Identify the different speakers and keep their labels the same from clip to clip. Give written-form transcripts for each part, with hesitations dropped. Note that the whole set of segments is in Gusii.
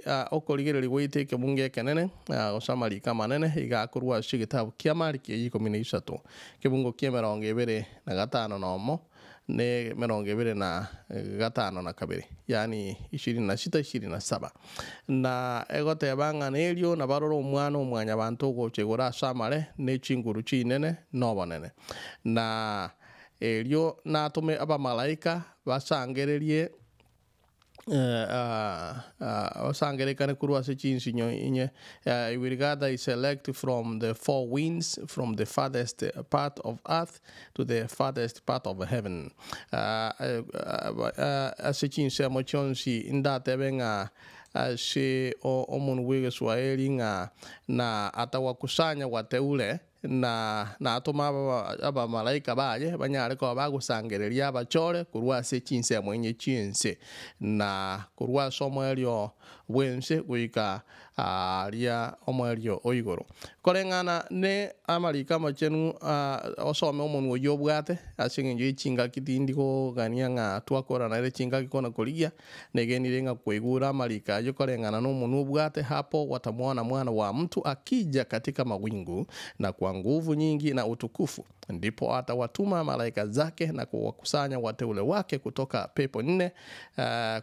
Speaker 1: Okorigereria gwaito ekebungo ekenene, gose amariko amanene, iga akorwa ase egetabu kia Mariko eyio ikomi na isato, ekebungo kia emerongo ebere na gatano na omo, na emerongo ebere na gatano na kabere, yaani ishirini na sita ishirini na saba. Na egoteba ng'a nerio nabarore Omwana o mwanyabanto ogocha igoro ase amare, ne chinguru chinene, na obonene. Na erio natome abamalaika basangererie Osangererekane korwa ase chinsinyo inye, He will gather his elect from the four winds, from the farthest part of earth to the farthest part of heaven. Ase chinsemo chionsi ndatebe ng'a ase omonwa bw'Egeswahili ng'a na atawakusanya wateule Na natome abamalaika baye banyare koba bagosangereria abachore korwa ase chinsemo inye chi'ense, na korwa ase omoerio bw'ense goika aaria omoerio o igoro. Koreng'ana ne amariko amachenu osome omonwa oyio obwate, ase engencho ye chingaki tindi kogania ng'a twakorana ere chingaki kona korigia, Negenire ng'a kwaigure amariko ayio koreng'ana nomonwa obwate, Hapo watamwona Mwana wa mtu akija katika mawingu, na kwa nguvu nyingi na utukufu, ndipo atawatuma malaika zake na kuwakusanya wateule wake kutoka pepo nne,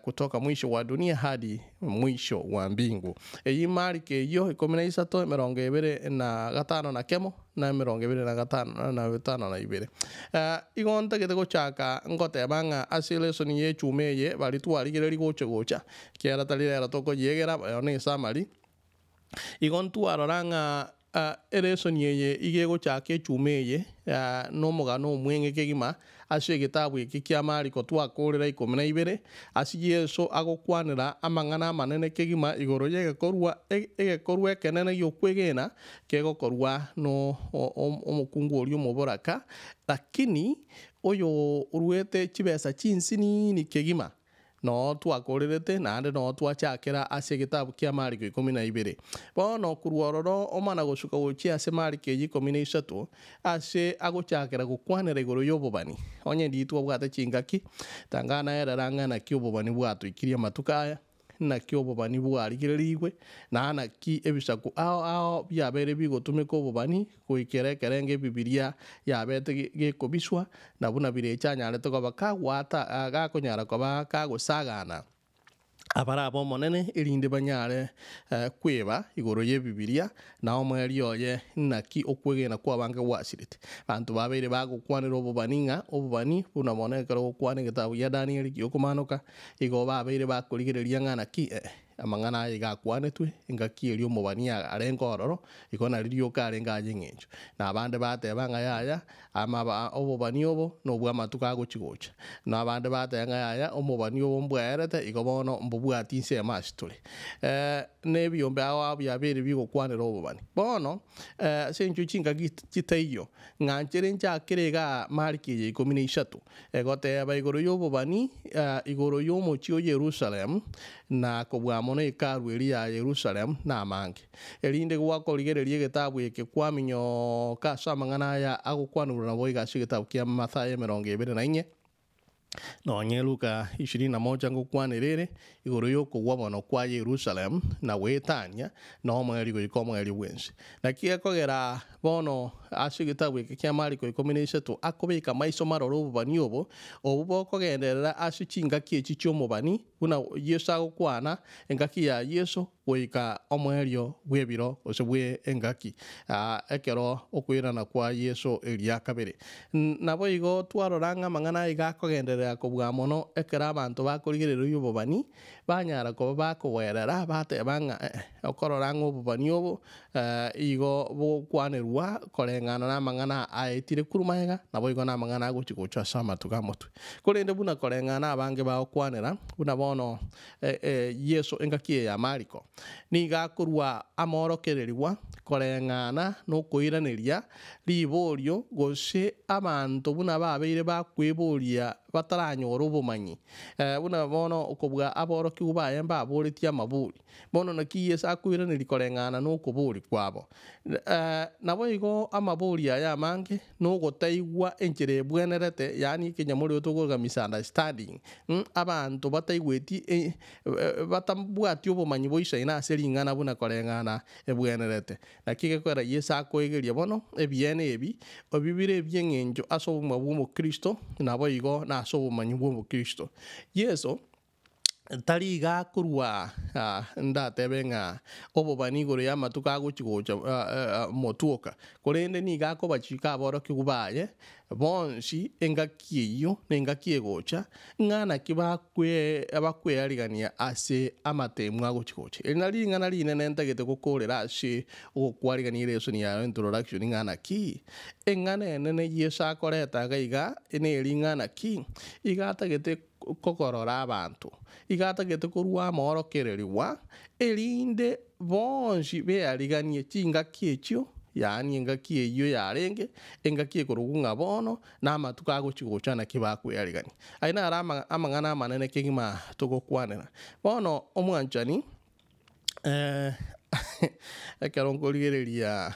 Speaker 1: kutoka mwisho wa dunia hadi mwisho wa mbingu. Eyio Mariko eyio 13, 25 na kemo. Na 25 na etano na ibere. Igo ntagete gochaka ngoteba ng'a ase elesoni y'echuma eye baria twarigereria gocha gocha, ekiagera tari rero tokoyiegera, ero ne esummary. Igo ntwarora ng'a elesoni eye iga egochaka echuma eye na omogano omweng'e kegima Ase egetabu eke kia Mariko twakoorera 12, ase Yeso agokwanera amang'ana amanene kegima igoro y'egekorwa egekorwa ekenene gi'okwegena kegokorwa n'omokungu oria omoboraka, lakini oyoruete chibesa chinsinini kegima. Noo twakorerete, naende noo twachakera ase egetabu kia Mariko 12. Bono korwa ororo omana gosuka gochia ase Mariko eyio 13, ase agochakera gokwanera igoro y'obobani. Onye ndiria twabwate chingaki, tanga naerera ng'a naki obobani bwatoikirie amatuko aya, naki obobani bwarigererigwe, na naki ebisaku ao ao biabeire bigotumeka obobani Goikera ekerengo Ebibilia yabete gekobiswa, na buna birecha anyarete koba kagwata gakonyara koba kagosagana abare ab'Omonene, erinde banyare kweba igoro y'Ebibilia, na omoerio oye naki okwegena kw'abange gwasirete. Abanto babeire bagokwanera obobani ng'a obobani buna bono ekero ogokwana egetabu gia Danieli gi'okomanoka, igo babeire bakorigereria ng'a naki Amang'ana aya iga akwanetwe, engaki eria omobani arenge ororo, igo nario rioka arenge aye engencho. Na abande bateba ng'a yaya, amaba obobani obo nobw'amatuko agochi-gocha. Na abande bateba ng'a yaya, omobani obo mbwaerete, igo bono mbobwati ensemo ase tore. Na ebiombe ao ao biabeire bigokwanera obobani. Bono, ase engencho chingaki chitaiyo, ng'anchere nchakere igaa Mariko eye 13, Egoteba igoro y'obobani igoro y'omochie o Yerusalemu, na kobua mono Hekalu eria ya Yerusalemu namange. Erinde gwakorigereria egetabu eke kwaminyooka ase amang'ana aya agokwanurwa naboigo ase egetabu kia Mathayo 24, nonye Luka 21 ngokwanera ere igoro y'okogwa mono kwa Yerusalemu na goetania na omoerio goika omoerio bw'ense. Naki gekogera bono ase egetabu eke kia Mariko 13 akobeka maiso marore obobani obo, obwo bokogenderera ase chingaki echi chi'omobani, buna Yeso agokwana engaki ya Yeso goika omoerio bw'ebiro gose bw'engaki ekero okoirana kwa Yeso eria kabere. Naboigo twarora ng'a amang'ana aya iga akogenderera kobua mono ekero abanto bakorigereria obobani, banyara koba bakoboerera bateba ng'a ee, okorora ng'a obobani obo igo bogokwanerwa koreng'ana namang'ana aetire korwa magega, naboigo namang'ana agochia gocha ase amatuko amotwe. Korende buna koreng'ana abange bagokwanera, buna bono Yeso engaki eye ya Mariko, nigo akorua amorokererigwa koreng'ana nokoiraneria riborio gose abanto buna babeire bakweboria. bataranyora obomanyi buna bono okobua aborokigwa baye mbaboretie amabori. Bono naki Yeso akoiraneria koreng'ana na okobori kwabo. Naboigo amabori aya amange na ogotaigwa enchera ebwenerete, yaani ekenyamorero tokoroka misunderstanding, abanto bataigweti batabwati obomanyi boisaine ase ring'ana buna koreng'ana ebwenerete. Naki gekogera Yeso akoegeria bono ebiene ebi, ebi bire ebi'eng'encho ase obogima bw'omokristo, naboigo nase obomanyi bw'omokristo. Yeso tari iga akorwa ndatebe ng'a obobani igoro y'amatuko agochi gocha motwoka, korende nigo akobachika aborokigwa baye bonsi engaki eyio na engaki egocha, ng'a naki bakwe bakwearigania ase amatemu agochi gocha. Eri nari ring'ana rinene ntagete gokorera ase ogokwarigania elesoni yaye introduction ng'a naki, eng'ana enene Yeso akoreta iga iga neri ng'a naki, iga atagete kogorora abanto, iga atagete korwa amaorokererigwa, erinde bonsi beariganie chingaki echio, yaani engaki eyio yarenge, engaki ekorokwa ng'a bono, na amatuko agochia gocha naki bakwearigania. Ayio naro amang'ana amanene kegima togokwanera. Bono omwanchani, ekero nkorigereria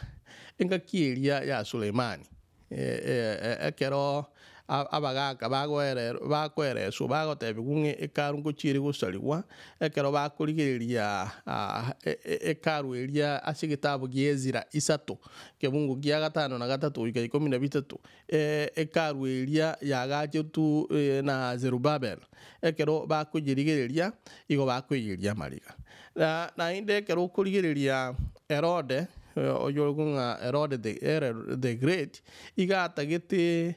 Speaker 1: engaki eria ya Sulemani, ekero abagaka bagoere bakoereswa bagotebigwa ng'a ekaru ngochia ere gosarigwa, ekero bakorigereria ekaru eria ase egetabu gia Ezra isato, kebungu kia gatano na gatato goika ikomi na bitato, ekaru eria yagachetwe na Zerubabel, ekero bakoyerigereria, igo bakoiyeria amariga. Na naende ekero okorigereria Herode, oyorokwa ng'a Herode the Herod the Great, iga atagete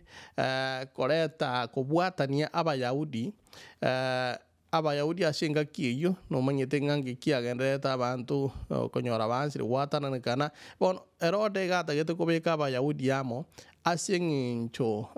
Speaker 1: koreta kobwatania Abayahudi, Abayahudi ase engaki eyio, nomanyete ng'a ngeki kiagendererete abanto okonyora baansire gwatananekana. Bono Herode iga atagete kobeka Abayahudi amo ase eng'encho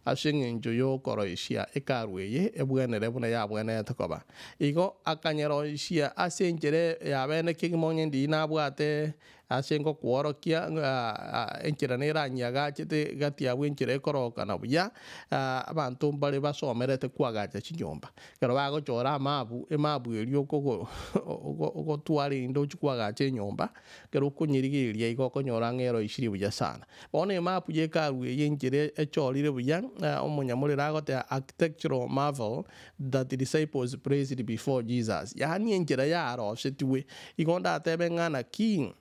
Speaker 1: ase eng'encho y'okoroisia Hekalu eye ebwenere buna yabwenerete koba. Igo akanyeroisia ase enchera ya bene kegima onye ndiri nabwate Ase ngokworokia ng'a enchera neranyiagachete gati yabo enchera ekorokana buya, abanto mbare basomerete koagacha chinyomba. Ekero bagochora amabu, emabu eria okogo ogotwara erinde ochie koagacha enyomba, ekero okonyerigereria igo okonyora ng'a eroisirie buya sana. Bono emapu ya hekalu eye enchera echorire buya, omonyamorero agoteba architectural marvel that the disciples praised before Jesus, yaani enchera yarosetigwe. Igo ndatebe ng'a naki?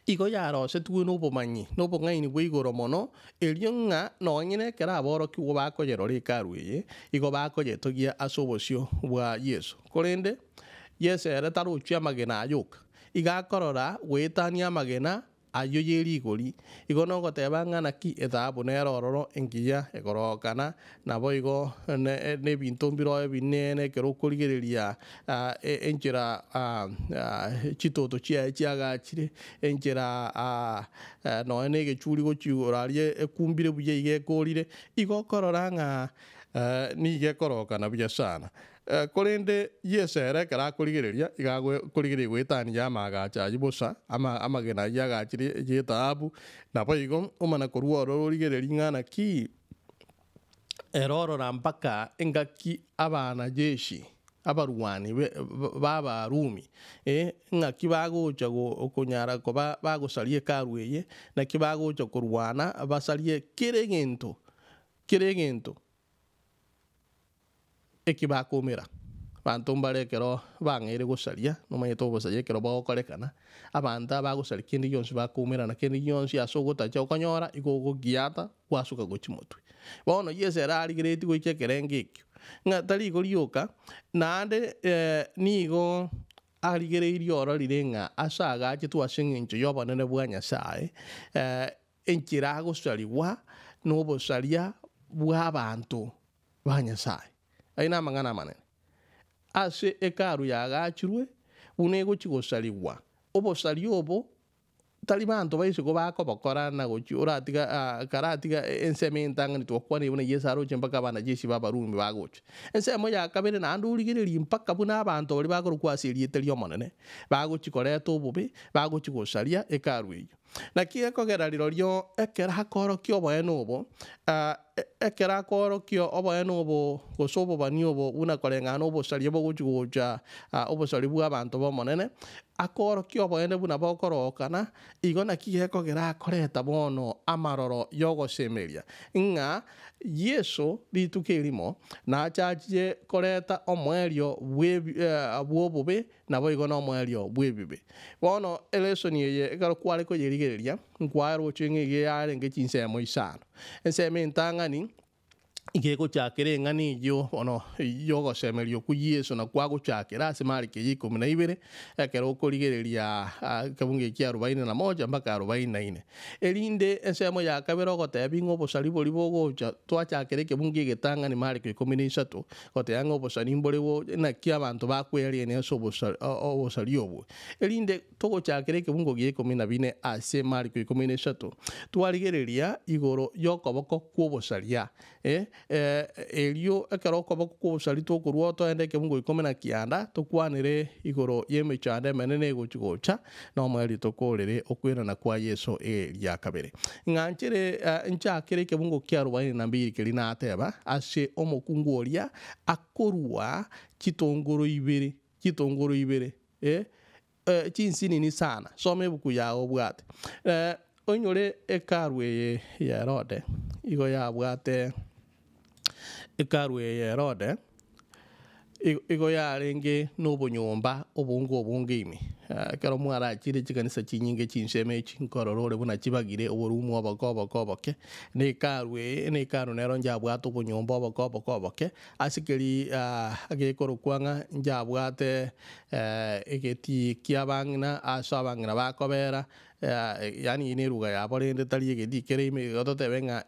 Speaker 1: Igo yarosetigwe nobomanyi, na obong'aini bwa igoro mono, erio ng'a nonye nekero aborokigwa bakoyerora hekalu eye, igo bakoyetogia ase obosio bwa Yeso. Korende Yeso ere tarochia amagena aya oka, igo akorora goetania amagena Ayio ye rigori. Igo nogoteba ng'a naki ethahabu nere ororo engiya ekorokana, naboigo nebinto mbiroo ebinene ekero okorigereria enchera chitoto chiaye chiagachire, enchera nonya na egechuri gochia igoro aria ekumbire buya iga ekorire, igo okorora ng'a nigo ekorokana buya sana. Korende Yeso ere ekero akorigereria, iga akorigereria goetania y'amaagacho ayio bosa, ama amagena ayio agachire y'ethahabu, naboigo omana korwa ororo origererie ng'a naki ere orora mpaka engaki abanajeshi, abarwani be b'Abarumi, ng'aki bagocha go konyara koba bagosaria hekalu eye, naki bagocha korwana basarie kera egento, kera egento. Eki bakoumera, abanto mbare ekero bang'eire gosaria, nomanyete obosaria ekero bogokorekana, abanto aba bagosaria kende gionsi bakoumerana kende gionsi ase ogotacha okonyora igo ogogiata gwasuka gochia motwe. Bono Yeso ere arigereretie goika ekerengo ekio, ng'a tari igo rioka, naende nigo arigereirie ororire ng'a ase agachetwe ase eng'encho y'obonene bwa Nyasaye, enchera agosarigwa nobosaria bw'abanto ba Nyasae. Ayio namang'ana amanene. Ase Hekalu yaagachirwe, buna egochia gosarigwa, obosaria obo tari banto ba isiko bakobokora na gochia oratiga karatiga ensemo entang'ani twakwanire buna Yeso aroche mpaka abanajeshi b'Abarumi bagocha. Ensemo ya kabere naende origererie mpaka buna abanto baria bakorokwa ase erieta ri'Omonene bagochia koreta obobe, bagochia gosaria Hekalu eyio. Naki gekogera rirorio ekero akoorokia oboene obo. Ekero akoorokia oboene obo gose obobani obo buna koreng'ana obosaria bogochi gocha obosaria bw'abanto b'Omonene, akoorokia oboene buna bokorokana, igo naki gekogera akoreta bono amaroro y'ogosemeria, ng'a Yeso rituko erimo nachachie koreta omoerio bw'obobe naboigo nomoerio bw'ebibe. Bono elesoni eye ekero kware koyerigereria, nkwaroche ng'a iga yarenge chinsemo isano. Ensemo entang'ani iga egochakera eng'ana eyio bono y'ogosemeria okwo Yeso nakwo agochakera ase Mariko eye ikomi na ibere, ekero okorigereria ekebungo ekia arobaini na moja mpaka arobaini na ine. Erinde ensemo ya kabere ogotebia ng'a obosari boria bogocha twachakera ekebungo egetang'ani Mariko ikomi na isato, Goteba ng'a obosani mbore bo naki abanto bakweariania ase obosari obwo. Erinde togochakera ekebungo gia ikomi na bine ase Mariko ikomi na isato, twarigereria igoro y'okoboko kw'obosaria. Erio ekero okoboko kw'obosari tokorua toende ekebungo ikomi na kianda, tokwanere igoro y'emechando emenene egochi gocha, na omoerio tokoorere okwerana kwa Yeso eria kabere. Ng'anchere nchakere ekebungo kia arobaini na mbiri keria nateba ase omokungu oria akorua chitongoro ibere, chitongoro ibere, eh, chinsinini sana. Soma ebuku yao obwate. Oinyore hekalu eye ya Herode, igo yabwate hekalu eye ya Herode. Igo yarenge nobonyomba obonge obonge ime. Ekero mwarachire chikanisa chinyinge chinsemo echi, nkorora ore buna chibagire oborumu oboke oboke oboke, na hekalu eye, na hekalu nero njabwate obonyomba oboke oboke oboke, ase keri gekorokwa ng'a njabwate egetii ki'abang'ina ase abang'ina bakobera, yaani eye neruga yabo rende tari egetii kere ime igo totebe ng'a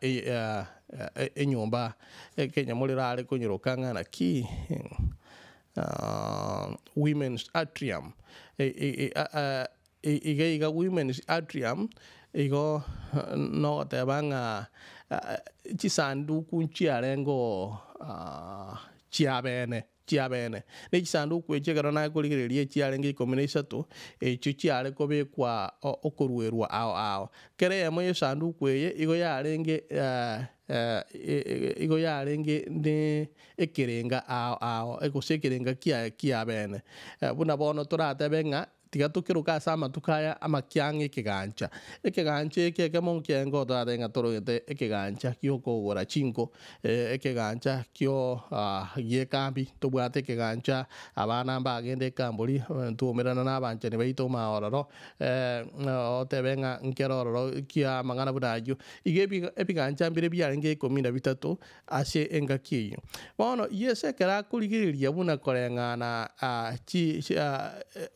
Speaker 1: enyomba ekenyamorero are konyeroka ng'a naki women's atrium iga iga women's atrium igo nogoteba ng'a chisanduku nchiarenge oo chiabene. Chiabene. Ne chisanduku echio ekero nakorigereria echiarenge ikomi na isato, echio chiare kobekwa okoruerwa ao ao. Kera eyemo y'esanduku eye igo yarenge igo yarenge ne ekerenga ao ao, gose ekerenga kiaye kiabene. Buna bono toratebe ng'a Tiga tokeroke ase amatuko aya amakiang'a ekegancha. Ekegancha eke ekemo nkiaye toratebe ng'a torogete ekegancha gi'okogora chinko, ekegancha kio gi'ekambi, tobwate ekegancha abana mbagende ekambori, ntwaumerana na abanchani baito maororo, otebe ng'a nkere ororo kia amang'ana buna ayio. Iga ebigancha mbire biarenge ikomi na bitato Ase engaki eyio. Bono Yeso ekero akorigereria buna koreng'ana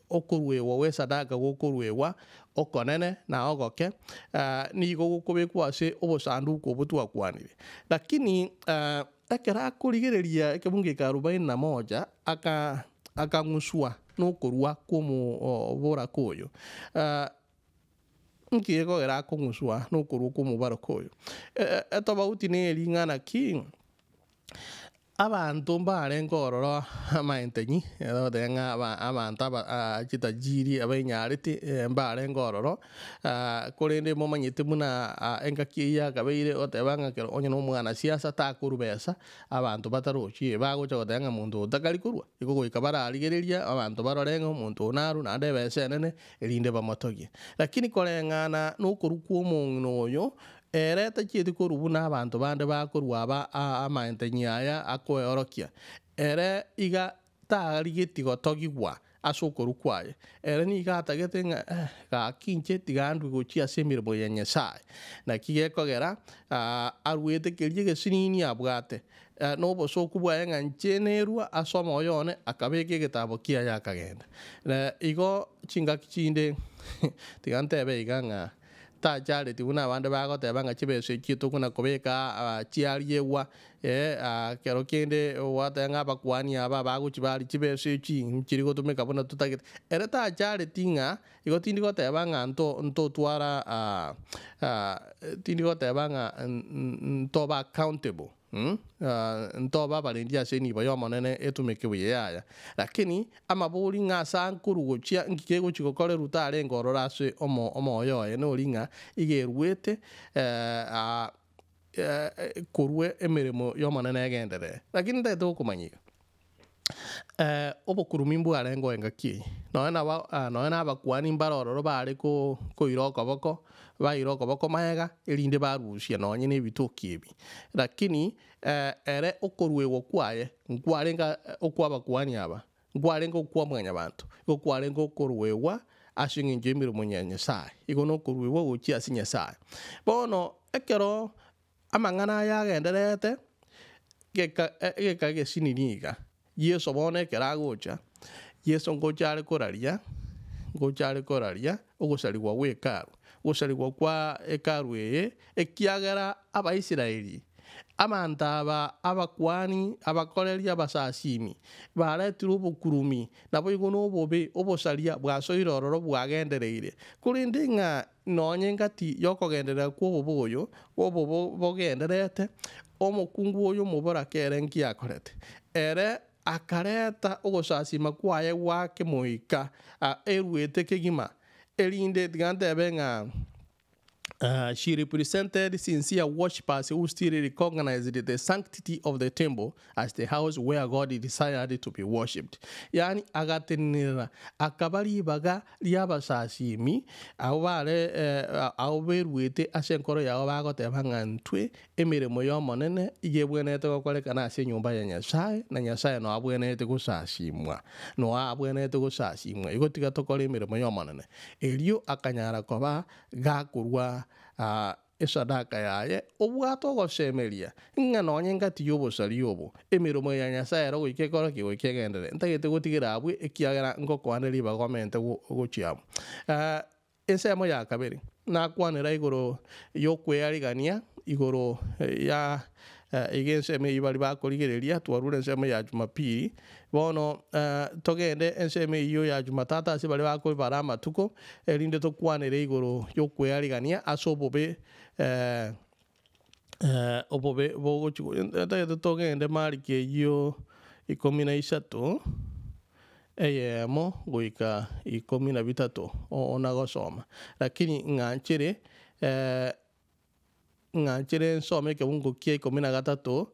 Speaker 1: okoruegwa gw'esadaka gokoruegwa okonene na ogoke, nigo gokobekwa ase obosanduku obwo twakwanire. Lakini ekero akorigereria ekebungo eke arobaini na moja, akang'uswa nokorua kw'omoboraka oyo. Nki gekogera akong'uswa nokorua kw'omobaroko oyo? Etobauti neri ng'a naki abanto mbarenge ororo amaentenyi, togoteba ng'a abanto aba chitajiri abaenyarete mbarenge ororo, korende momanyete buna engaki eyio yakabeire goteba ng'a ekero onye na omwanasiasa takorwa besa, Abanto batarochi bagocha goteba ng'a monto oyo takari korua, igo goika bararigereria abanto barore ng'a omonto oyo narue naende ebesa enene, erinde bamotogie. Lakini koreng'ana nokorua kw'omong'ina oyo, ere tachieti korua buna abanto bande bakorua aba amaentenyi aya akoeorokia. Ere iga Tarigetie gotogigwa ase okorua kwaye. Ere nigo atagete ng'a gaki inche tiga ndue gochia ase emeremo ya Nyasae. Naki gekogera aruete keria egesinini abwate, na obosooku bwaye ng'a inche nerua ase omoyo one, akabeka egetabo kiaye akagenda. Igo chingaki chinde tiga ntebe iga ng'a tachareti buna abande bagoteba ng'a chibesa echio tokona kobeka chiariegwa, ekero kende ogoteba ng'a abakuani aba bagochi baria chibesa echi nchiri gotumeka buna totagete. Ere tachareti ng'a igo tindi goteba ng'a nto ntotwara tindi goteba ng'a ntoba accountable. Ntobe abarendi ase enibo y'Omonene etumeke buya yaya. Lakini amabori ng'a ase ankorwa gochia nki kegochia gokorerwa tarenge ororo ase omoyo oye nori ng'a iga eruete. Korwa emeremo y'Omonene egenderere. Lakini ntagete gokomanya iga, obokurumi mbwarengeo engaki eye, nonya naba nonya na abakuani mbare ororo bare ko koira okoboko, baira okoboko magega, erinde barusia nonye na ebitoki ebi. Lakini ere okoruegwa kwaye nkwarenge okwa abakuani aba, nkwarenge okwa mwanyabanto, igo kwarenge okoruegwa ase eng'encho y'emeremo ya Nyasae, igo na okoruegwa gochia ase Nyasae. Bono ekero amang'ana aya agendererete, geka egeka egesinini iga, Yeso bono ekero agocha, Yeso ngocha are koraria, ngocha are koraria ogosarigwa gwa hekalu, ogosarigwa kwa hekalu eye, ekiagera Abaisraeli Abanto aba abakuani, abakoreri, abasasimi, baretirwe obokurumi, naboigo nobobe, obosaria bwasoire ororo bwagendereire. Korende ng'a nonya engati y'okogenderera kw'obobe oyo, obobe bogendererete, omokungu oyo omoboraka ere nki akorete? Ere akareta ogosasima kwaye gwa kemoika, eruete kegima, erinde tiga ntebe ng'a She represented sincere worshippers who still recognized the sanctity of the temple as the house where God desired to be worshipped. Yaani agatenenera akaba ribaga ri'abasasimi abwo bare abwo beruete ase enkoro yabo bagoteba ng'a ntwe emeremo y'Omonene iga ebwenerete gokorekana ase enyomba ya Nyasae, na Nyasae noe abwenerete gosasimwa, noe abwenerete gosasimwa. Igo tiga tokore emeremo y'Omonene. Erio akanyara koba gakorua esadaka yaye, obwate ogosemeria, ng'a nonya engati y'obosaria obo, emeremo ya Nyasae ero goika ekore ki? Goika egenderere. Ntagete gotigera abwo, ekiagera ngokwana ribaga omente gochia abwo. Ensemo ya kabere, nakwanera igoro y'okwearigania igoro ya iga ensemo eyio baria bakorigereria, twarure ensemo ya Jumapili, bono togende ensemo eyio ya Jumatatu ase baria bakobara amatuko, erinde tokwanere igoro y'okwearigania ase obobe obobe bogochia ntagete togende Mariko eyio ikomi na isato, eyemo goika ikomi na bitato ona gosoma. Lakini ng'anchere ng'anchere nsome ekebungo kia ikomi na gatato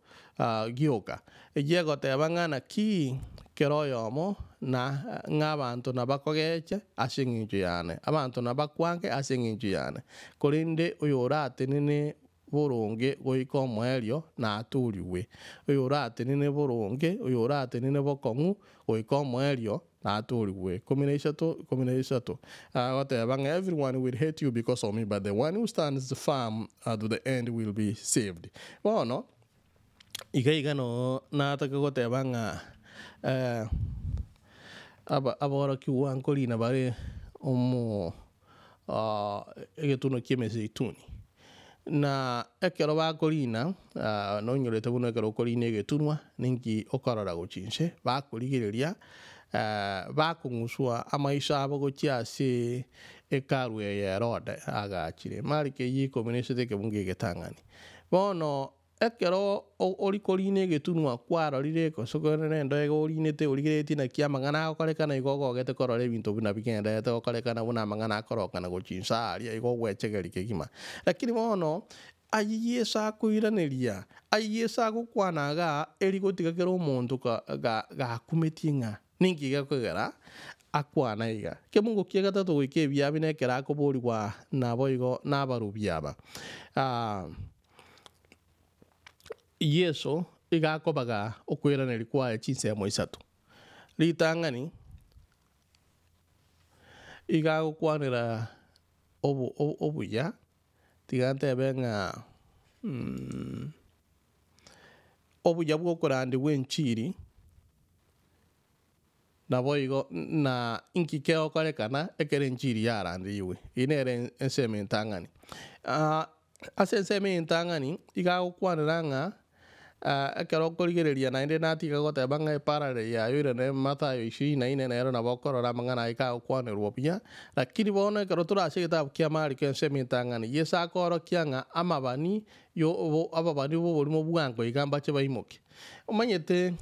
Speaker 1: gioka, eyio egoteba ng'a naki kera oyomo na ng'a abanto nabakogeche ase eng'encho yane, abanto nabakwange ase eng'encho yane, korende oyoratenene boronge goika omoerio natorigwe. Oyoratenene boronge, oyoratenene bokong'u goika omoerio natorigwe. Ikomi na isato, ikomi na isato, agoteba ng'a everyone will hate you because of me, but the one who stands firm to the end will be saved. Bono, iga iga noo natake goteba ng'a aba aborokigwa nkorina bare omo egetunwa ki'emezeituni. Na ekero bakorina, nonyorete buna ekero okorina egetunwa, ninki okorora gochia inse, bakorigereria, bakong'uswa amaiso abo gochia ase hekalu eye Herode agachire. Mariko eyio ikomi na isato ekebungo egetang'ani. Bono Ekero ori korina egetunwa kwarorire gose korende nendo iga orinete origereretie naki amang'ana agokorekana igo ogogete korora ebinto buna bigendererete gokorekana buna amang'ana akorokana gochia inse aaria igo ogwechegeria kegima. Lakini bono ayio Yeso akoiraneria, ayio Yeso agokwana igaa eri gotiga kera omonto gakumetie ng'a ninki gekogera akwana iga. Kemungo kia gatato goika ebiabi nekero akoborigwa naboigo nabarubi aba. Yeso iga akobaga okoiraneria kwaye chinsemo isato. Ritang'ani, iga agokwanera obuya, tiga ntebe ng'a obuya bw'okorandigwa enchiri. Naboigo na inki kegokorekana ekero enchiri yarandeirwe. Eyio nere ensemo entang'ani. Ase ensemo eye entang'ani, iga agokwanera ng'a ekero okorigereria naende natiga goteba ng'a eparallel yaye oirane Mathayo ishirini na ine nero nabo okorora amang'ana aye kagokwanerwa buya. Lakini bono ekero tore ase egetabu kia Mariko ensemo entang'ani, Yeso akoorokia ng'a amabani. Yo obo ababani b'oborimo bwango iga mbache baimoke. Omanyete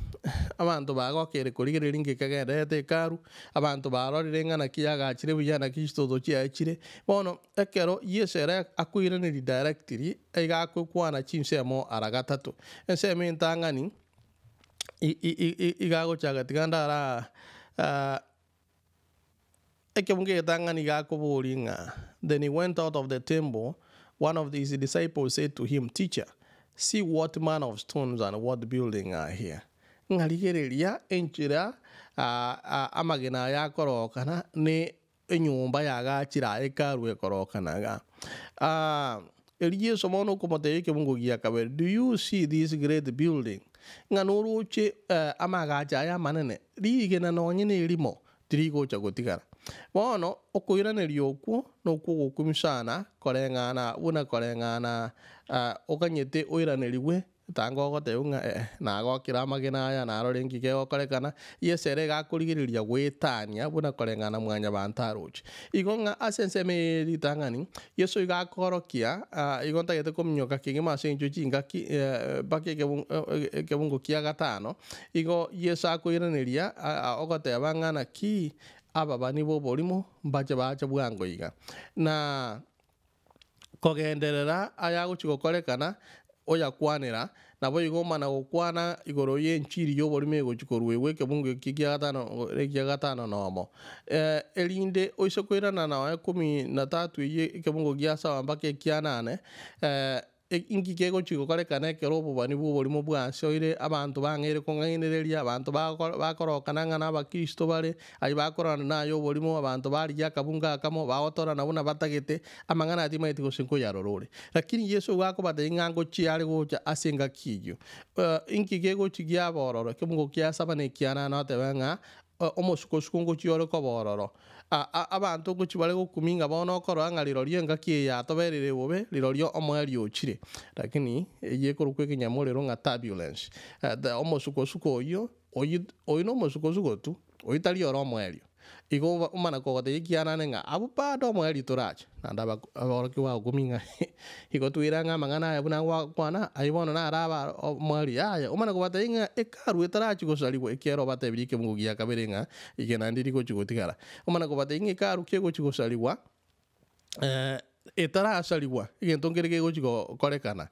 Speaker 1: abanto bagokeire korigereria ng'ika ekegendererete hekalu, abanto barorire ng'a naki yagachire buya naki chitoto chiaye chire. Bono ekero Yeso ere akoiraneria directly, iga akokwana chinsemo ara gatato. Ensemo entang'ani, i- i- i- iga agochaka tiga ndara Ekebungo egetang'ani gakoboria ng'a, Then he went out of the temple, one of his disciples said to him, Teacher, see what manner of stones and what building are here. Ng'a rigereria enchera amagena aya akorokana ne enyomba yagachire aa hekalu ekorokana igaa. Erio Yeso bono okomotebia ekebungo gia kabere, Do you see this great building? Ng'a noroche amagacho aya amanene, rigena nonye nerimo tirigocha gotigara. Bono okoiraneria okwo nokw'ogokumia sana koreng'ana buna koreng'ana oganyete oiranerigwe, tanga ogotebigwa ng'a ee nagokire amagena aya narore nki kegokorekana, Yeso ere iga akorigereria goetania buna koreng'ana mwanyabanto aroche. Igo ng'a ase ensemo eye ye ritang'ani, Yeso iga akorokia igo ntagete kominyoka kegima ase eng'encho chingaki mpaka ekebungo kia gatano, Igo Yeso akoiraneria, ogoteba ng'a naki ababani b'oborimo mbache bache bwango iga, na kogenderera ayagochia gokorekana oyakwanera, naboigo omana gokwana igoro y'enchiri y'oborimo egochia koruegwa ekebungo eki kia gatano ekia gatano nomo. Erinde oise koirana nonya kumi na tatu eyio ekebungo gia saba mpaka ekia nane, Inki kegochia gokorekana ekero obobani bw'oborimo bwasoire, abanto bang'eire kong'ainereria, abanto bakorokana ng'a nabakristo bare, ayio bakororana naye oborimo, abanto barigia akabungo akamo, bagotorana buna batagete, amang'ana aya timaeti gose nkoyarora ore. Lakini Yeso igo akobatebia ng'a ngochia are gocha ase engaki eyio. Inki kegochia giaba ororo? Ekebungo kia saba na ekia nane otebe ng'a Omosuko-suko ngochia ore koba ororo. Abanto ngochia bare gokumia ng'a bono okorora ng'a rirorio engaki eye yatobereire bobe, rirorio omoerio ochire. Lakini eyio ekorokwa ekenyamorero ng'a turbulence. Omosuko-suko oyio, oyio oyio nomosuko-suko tu, oyio tari ore omoerio. Igo omana kogotebia ekianane ng'a abwo bado omoerio torache. Naende aborokigwa bagokumia ng'a igo twire ng'a amang'ana aya buna gwakwana, ayio bono naro abe omoerio. Yaya, omana kobatebia ng'a hekalu etarachia gosarigwa, ekiagera obatebirie ekebungo gia kabere ng'a eke naende rigochia gotigara. Omana kobatebia ng'a hekalu kegochia gosarigwa, etarasarigwa, egento nkere kegochia gokorekana.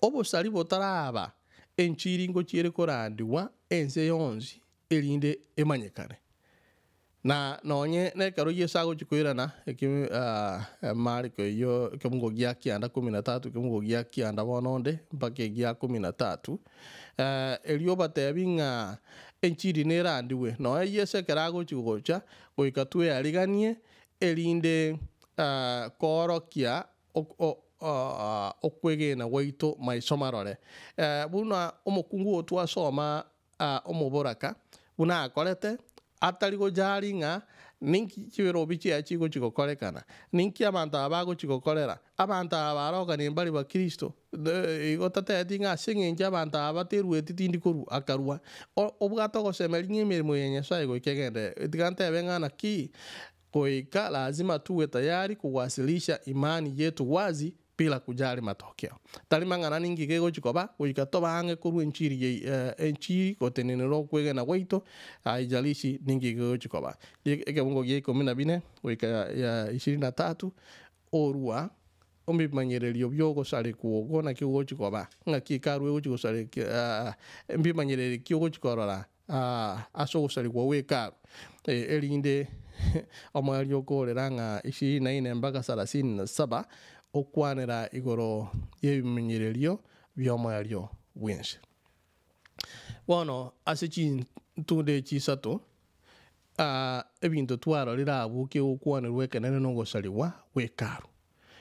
Speaker 1: Obosari botaraba, enchiri ngochia ere korandigwa ense yonsi erinde emanyekane. Na nonye nekero Yeso agochia koirana, eki Mariko eyio ekebungo gia kianda kumi na tatu, ekebungo gia kianda bono onde mpaka egia kumi na tatu, erio obatebi ng'a enchiri nerandigwe. Nonya Yeso ekero agochia gocha, goika tweariganie erinde koorokia okwegena gwaito maiso marore. Buna omokungu oyo twasoma omoboraka, buna akorete, atari gojari ng'a ninki chibirobi chiaye chigochia gokorekana, ninki abanto aba bagochia gokorera, abanto aba baroganie mbari bakristo, igo tatebeti ng'a ase eng'encho abanto aba baterueti tindi korwa, akarua. Obwate ogosemeria ng'a emeremo ya Nyasaye goika egenderere. Tiga ntebe ng'a naki, goika lazima tuwe tayari kuwasilisha imani yetu wazi bila kujali matokeo. Tari mang'ana ninki kegochia koba, goika tobe ang'e korwa enchiri yai enchiri gotenenera okwegena gwaito, haijalishi ninki kegochia koba. Ekebungo gia ikomi na bine goika ya ishirini na tatu, orua ebimanyererio bi'ogosarekwa okwo naki gogochia koba, ng'aki ekarua egochia gosareka mbimanyererio ki ogochia korora ase ogosarigwa gw'Hekalu, erinde omoerio okoorera ng'a ishirini na ine mpaka sarasini na saba, okwanera igoro y'ebimenyererio bi'omoerio bw'ense. Bono ase chintunde echi isato, ebinto twarorire abwo kegokwanerwa ekenene na ogosarigwa gw'Hekalu.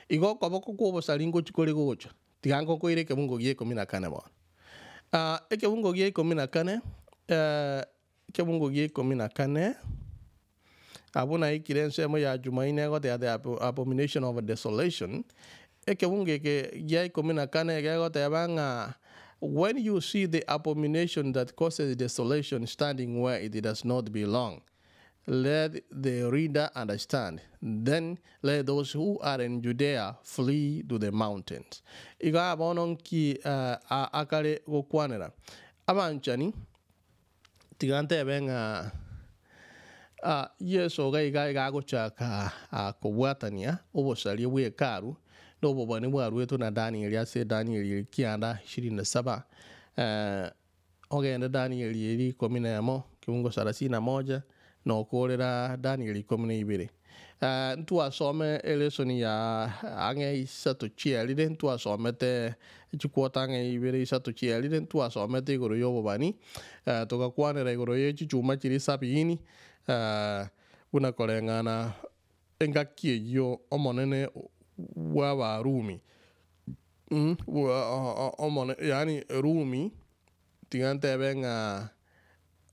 Speaker 1: Igo okoboko kw'obosari ngochia kore gocha, Tiga ngokoire ekebungo gia ikomi na kane bono. Ekebungo gia ikomi na kane, ekebungo gia ikomi na kane, abwo naikire ensemo ya Jumaine egoteba the abomination of desolation, ekebungo eke gia ikomi na kane gegoteba ng'a when you see the abomination that causes desolation standing where it does not belong. Let the reader understand, then let those who are in Judea flee to the mountains. Igaa bono nki akare gokwanera? Abanchani, tiga ntebe ng'a Yeso iga iga iga agochaka kobwatania obosaria bwe hekalu na obobani bwaruetwe na Danieli ase Danieli eri kianda ishirini na saba. Ogende Danieli eri ikomi na emo, kifungo sarasini na moja, na okoorera Danieli ikomi na ibere. Ntwasome elesoni ya ang'e isato chiarire, ntwasomete chikwota ang'e ibere isato chiarire, ntwasomete igoro y'obobani, togakwanera igoro ye chichuma chiria sabini, buna koreng'ana engaki eyio Omonene bw'Abarumi, yaani Rumi, tiga ntebe ng'a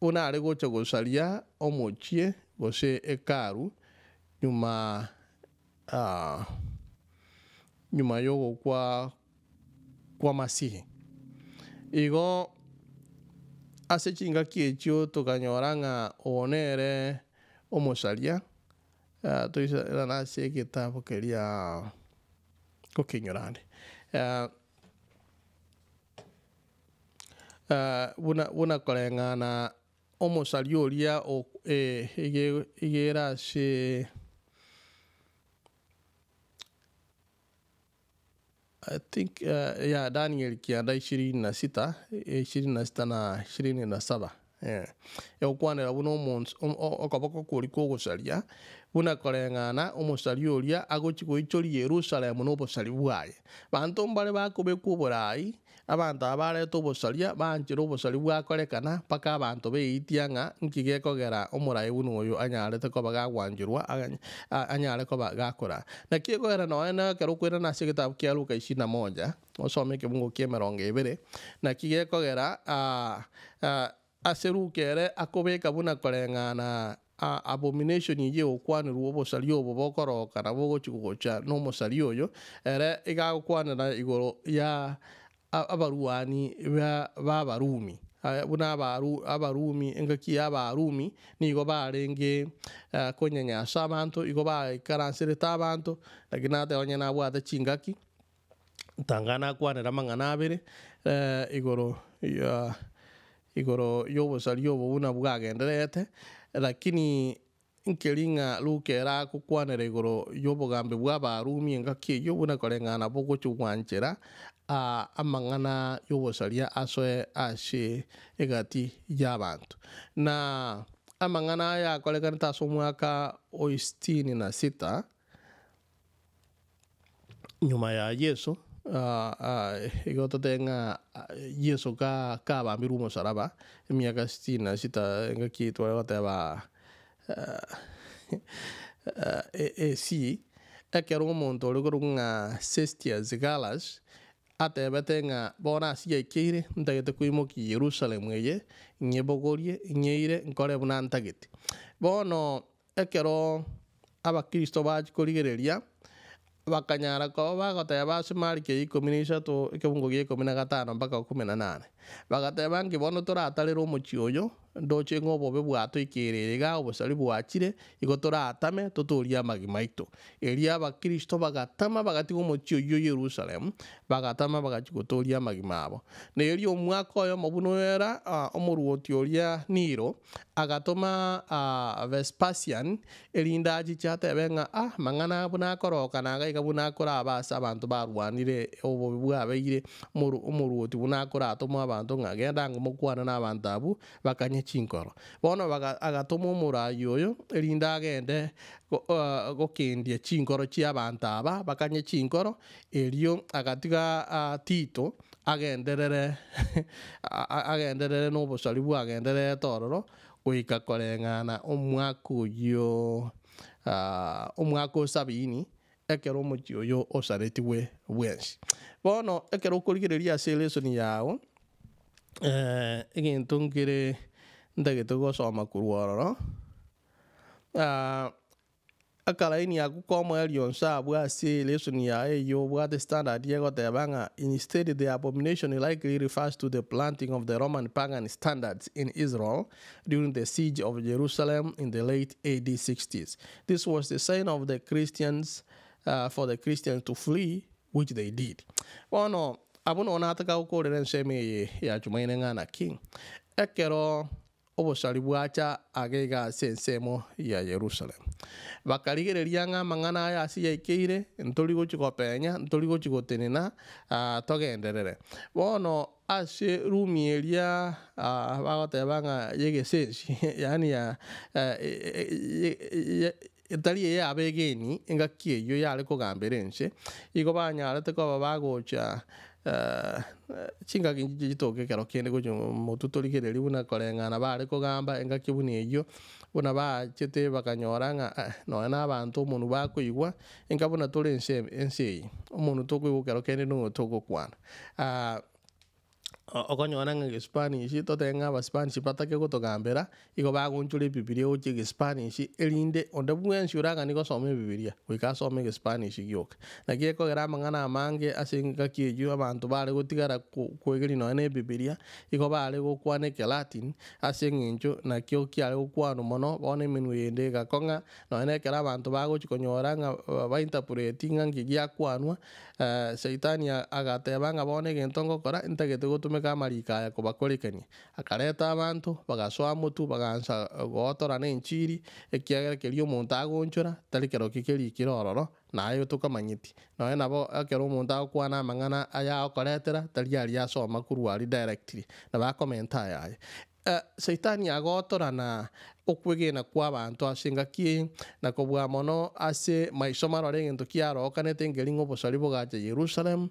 Speaker 1: buna are gocha gosaria omochie gose hekalu nyuma nyuma y'ogokwa kwa Masihi. Igo ase chingaki echio tokanyora ng'a oyo nere omosaria, toiserana ase egetabu keria gokenyora ande. Buna buna koreng'ana omosaria oria iga ere ase I think yeah Daniel kianda ishirini na sita, ishirini na sita na ishirini na saba egokwanera buna omonto okoboko koria kwa ogosaria, buna koreng'ana omosaria oria agochia goichoria Yerusalemu na obosaria bwaye. Banto mbare bakobekwa oborai, abanto aba barete obosaria, baanchire obosaria bwakorekana mpaka abanto beitia ng'a nki gekogera omorai buna oyo anyarete koba gagwancherwa anyare koba gakoraa. Naki ekogera nonya na ekero okoirana ase egetabu kia Luka ishirini na moja, osome ekebungo kia emerongo ebere, naki gekogera ase Luka ere akobeka buna koreng'ana abomination eyio egokwanerwa obosaria obo bokoroka na bogochia gocha nomosaria oyo, ere iga agokwanera igoro ya abarwani b'Abarumi. Buna Abarumi, engaki y'Abarumi nigo barenge konyanyasa abanto, igo baikaranserete abanto, lakini nateba onye nabwate chingaki. Tanga nakwanere amang'ana abere igoro ya igoro y'obosaria obo buna bwagendererete, lakini nkeri ng'a Luka ere agokwanera igoro y'obogambi bw'Abarumi engaki eyio buna koreng'ana bogochia gwanchera amang'ana y'obosaria asoe ase egati y'abanto. Na amang'ana aya akorekanete ase omwaka o sitini na sita. Nyuma ya Yeso, igo totebe ng'a Yeso kabambirwe omosaraba, emiaka sitini na sita engaki tware goteba AC, ekero omonto ore korokwa ng'a Cestius Gallus, atebete ng'a bono ase yaikeire, ntagete koimokia Yerusalemu eye, nyebogorie, nyeire, nkore buna ntagete. Bono Ekero Abakristo bachia korigereria, bakanyara koba bagoteba ase Mariko ya ikomi na isato, ekebungo gia ikomi na gatano mpaka ikomi na nane, bagateba nki bono toratarere omochie oyo, ndoche ng'a obobe bwatoikeire iga, obosari bwachire, igo toratame totoorie amagima aito. Erio Abakristo bagatama bagatiga omochie oyio Yerusalemu, bagatama bagachia gotooria amagima abo. Na erio omwaka oyomo buna oera, omoruoti oria Nero, Agatoma Vespasian, erinde achiche atebe ng'a, Ah, amang'ana aya buna akorokana iga iga buna akoraba ase abanto barwanire obobe bwabeire, omoruoti buna akoratome abanto ng'a genda ang'e mokwane nabanto abwo, bakanye chinkoro. Bono agatoma omoraai oyo, erinde agende gokendia chinkoro chi'abanto aba, bakanye chinkoro, erio agatiga Tito agenderere agenderere nobosari bwagendererete ororo goika koreng'ana omwaka oyio omwaka o sabini, ekero omochie oyo osaretigwe bwensi. Bono ekero okorigereria ase elesoni yao, egento nkere ntagete gosoma korwa ororo. Akalaini akwo k'omoerio onsi abwo ase elesson yaye eyio obwate standard egoteba ng'a Instead the abomination likely refers to the planting of the Roman pagan standards in Israel during the siege of Jerusalem in the late AD 60s. This was the sign of the Christians for the Christians to flee which they did. Bono abwo nonya nataka gokorera ensemo eye ya Chumaine ng'a naki ekero Obosari bwacha age iga ase ensemo ya Yerusalemu. Bakarigereria ng'a amang'ana aya ase yaikeire, ntori gochia gopenya, ntori gochia gotenena, togenderere. Bono ase Rumi eria bagoteba ng'a y'egesensi, yaani ya etari eye y'abegeni, engaki eyio yare kogambera ense, igo banyarete koba bagocha chingaki nchiche chitoke ekero kende gochia motwe torigereria buna koreng'ana bare kogamba engaki buna eyio, buna bachete bakanyora ng'a nonya na abanto omonwe bakoigwa, enka buna tore ense ense eye, omonwe tokoigwa ekero kende nigo togokwana. Okonyora ng'a Egespanish, totebe ng'a Abaspanish batake gotogambera, igo bagoonchora Ebibilia gochia Egespanish, erinde onde bwensi oraganie gosoma Ebibilia, goika asome Egespanish gioka. Naki ekogera amang'ana amange ase engaki eyio abanto bare gotigara koegeria nonya na Ebibilia, igo bare gokwana Ekelatin, ase eng'encho nakio kiare gokwanwa mono, bono emenwa eyende egakong'a, nonya na ekero abanto bagochia konyora ng'a bainterpreti ng'a nki giakwanwa, Saitani agateba ng'a bono egento ngokora, ntagete gotumeka amariko aya kobakorekania. Akareta abanto, bagasoa motwe, bagaansa gootorana enchiri, ekiagera keria omonto agoonchora, tari kerokio kerikire ororo, naye tokamanyeti. Nonya nabo ekero omonto agokwana amang'ana aya agokoretera, tari aria asoma korwa aria directly, nabo akomenta ayaye. Saitani agotorana okwegena kw'abanto ase engaki eye, na kobua mono ase maiso marore egento kiarokanete nkeri ng'a obosari bogacha Yerusalemu,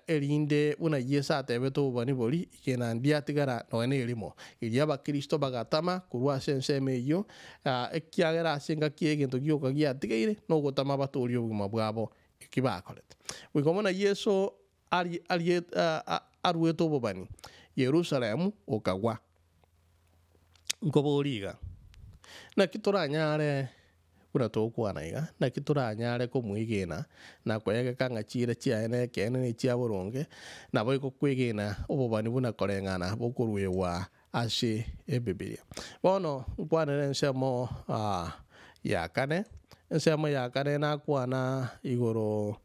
Speaker 1: erinde buna Yeso atebete obobani boria, igena ndiatigara nonya nerimo. Erio abakristo bagatama korwa ase ensemo eyio, ekiagera ase engaki eye egento gioka giatigaire nogotama batoorie obogima bwabo eki bakorete. Goika buna Yeso aruete obobani, Yerusalemu okagwa. Nkoboria iga, naki toranyare buna togokwana iga, naki toranyare komwegena na koegeka ng'a chiira chiaye nekeene na echia boronge, naboigo kwegena obobani buna koreng'ana bokoruegwa ase Ebibilia. Bono nkwanere ensemo ya kane, ensemo ya kane nakwana igoro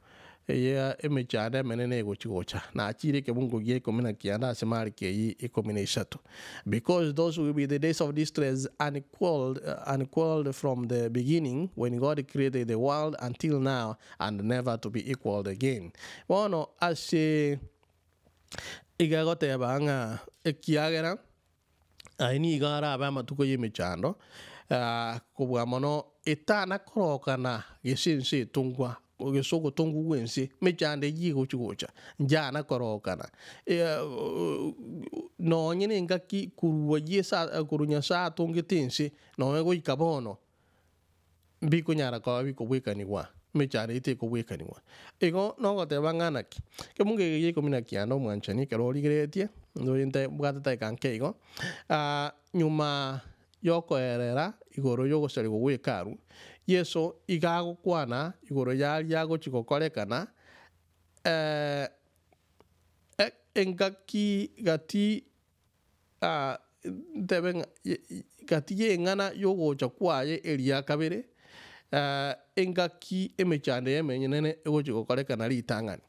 Speaker 1: ya emechando emenene egochi gocha, nachire ekebungo gia ikomi na kianda ase Mariko eyio ikomi na isato. Because those will be the days of distress unequalled, unequalled from the beginning when God created the world until now and never to be equalled again. Bono ase Iga agoteba ng'a ekiagera aye nigo arabe amatuko y'emechando, kobua mono etana korokana gese ense etongwa, gese ogotongwa gw'ense, emechando eyio egochi gocha, njana korokana. Nonye na engaki korwa Yeso korwa Nyasae atongete ense, nonye goika bono, mbikonyara koba bikobwekanigwa, emechando eye tekobwekanigwa. Igo nogoteba ng'a naki? Ekemungo eke gia ikomi na kianda omwanchani ekero origereretie, ntoche nte mbwate tadaka nke igo, nyuma yokoerera igoro yogosarigwa gwa hekalu, Yeso iga agokwana igoro yaria agochi gokorekana, engaki gati ntebe ng'a gati y'eng'ana y'ogocha kwaye eria kabere, engaki emechando y'emenene egochia gokorekana ritang'ani.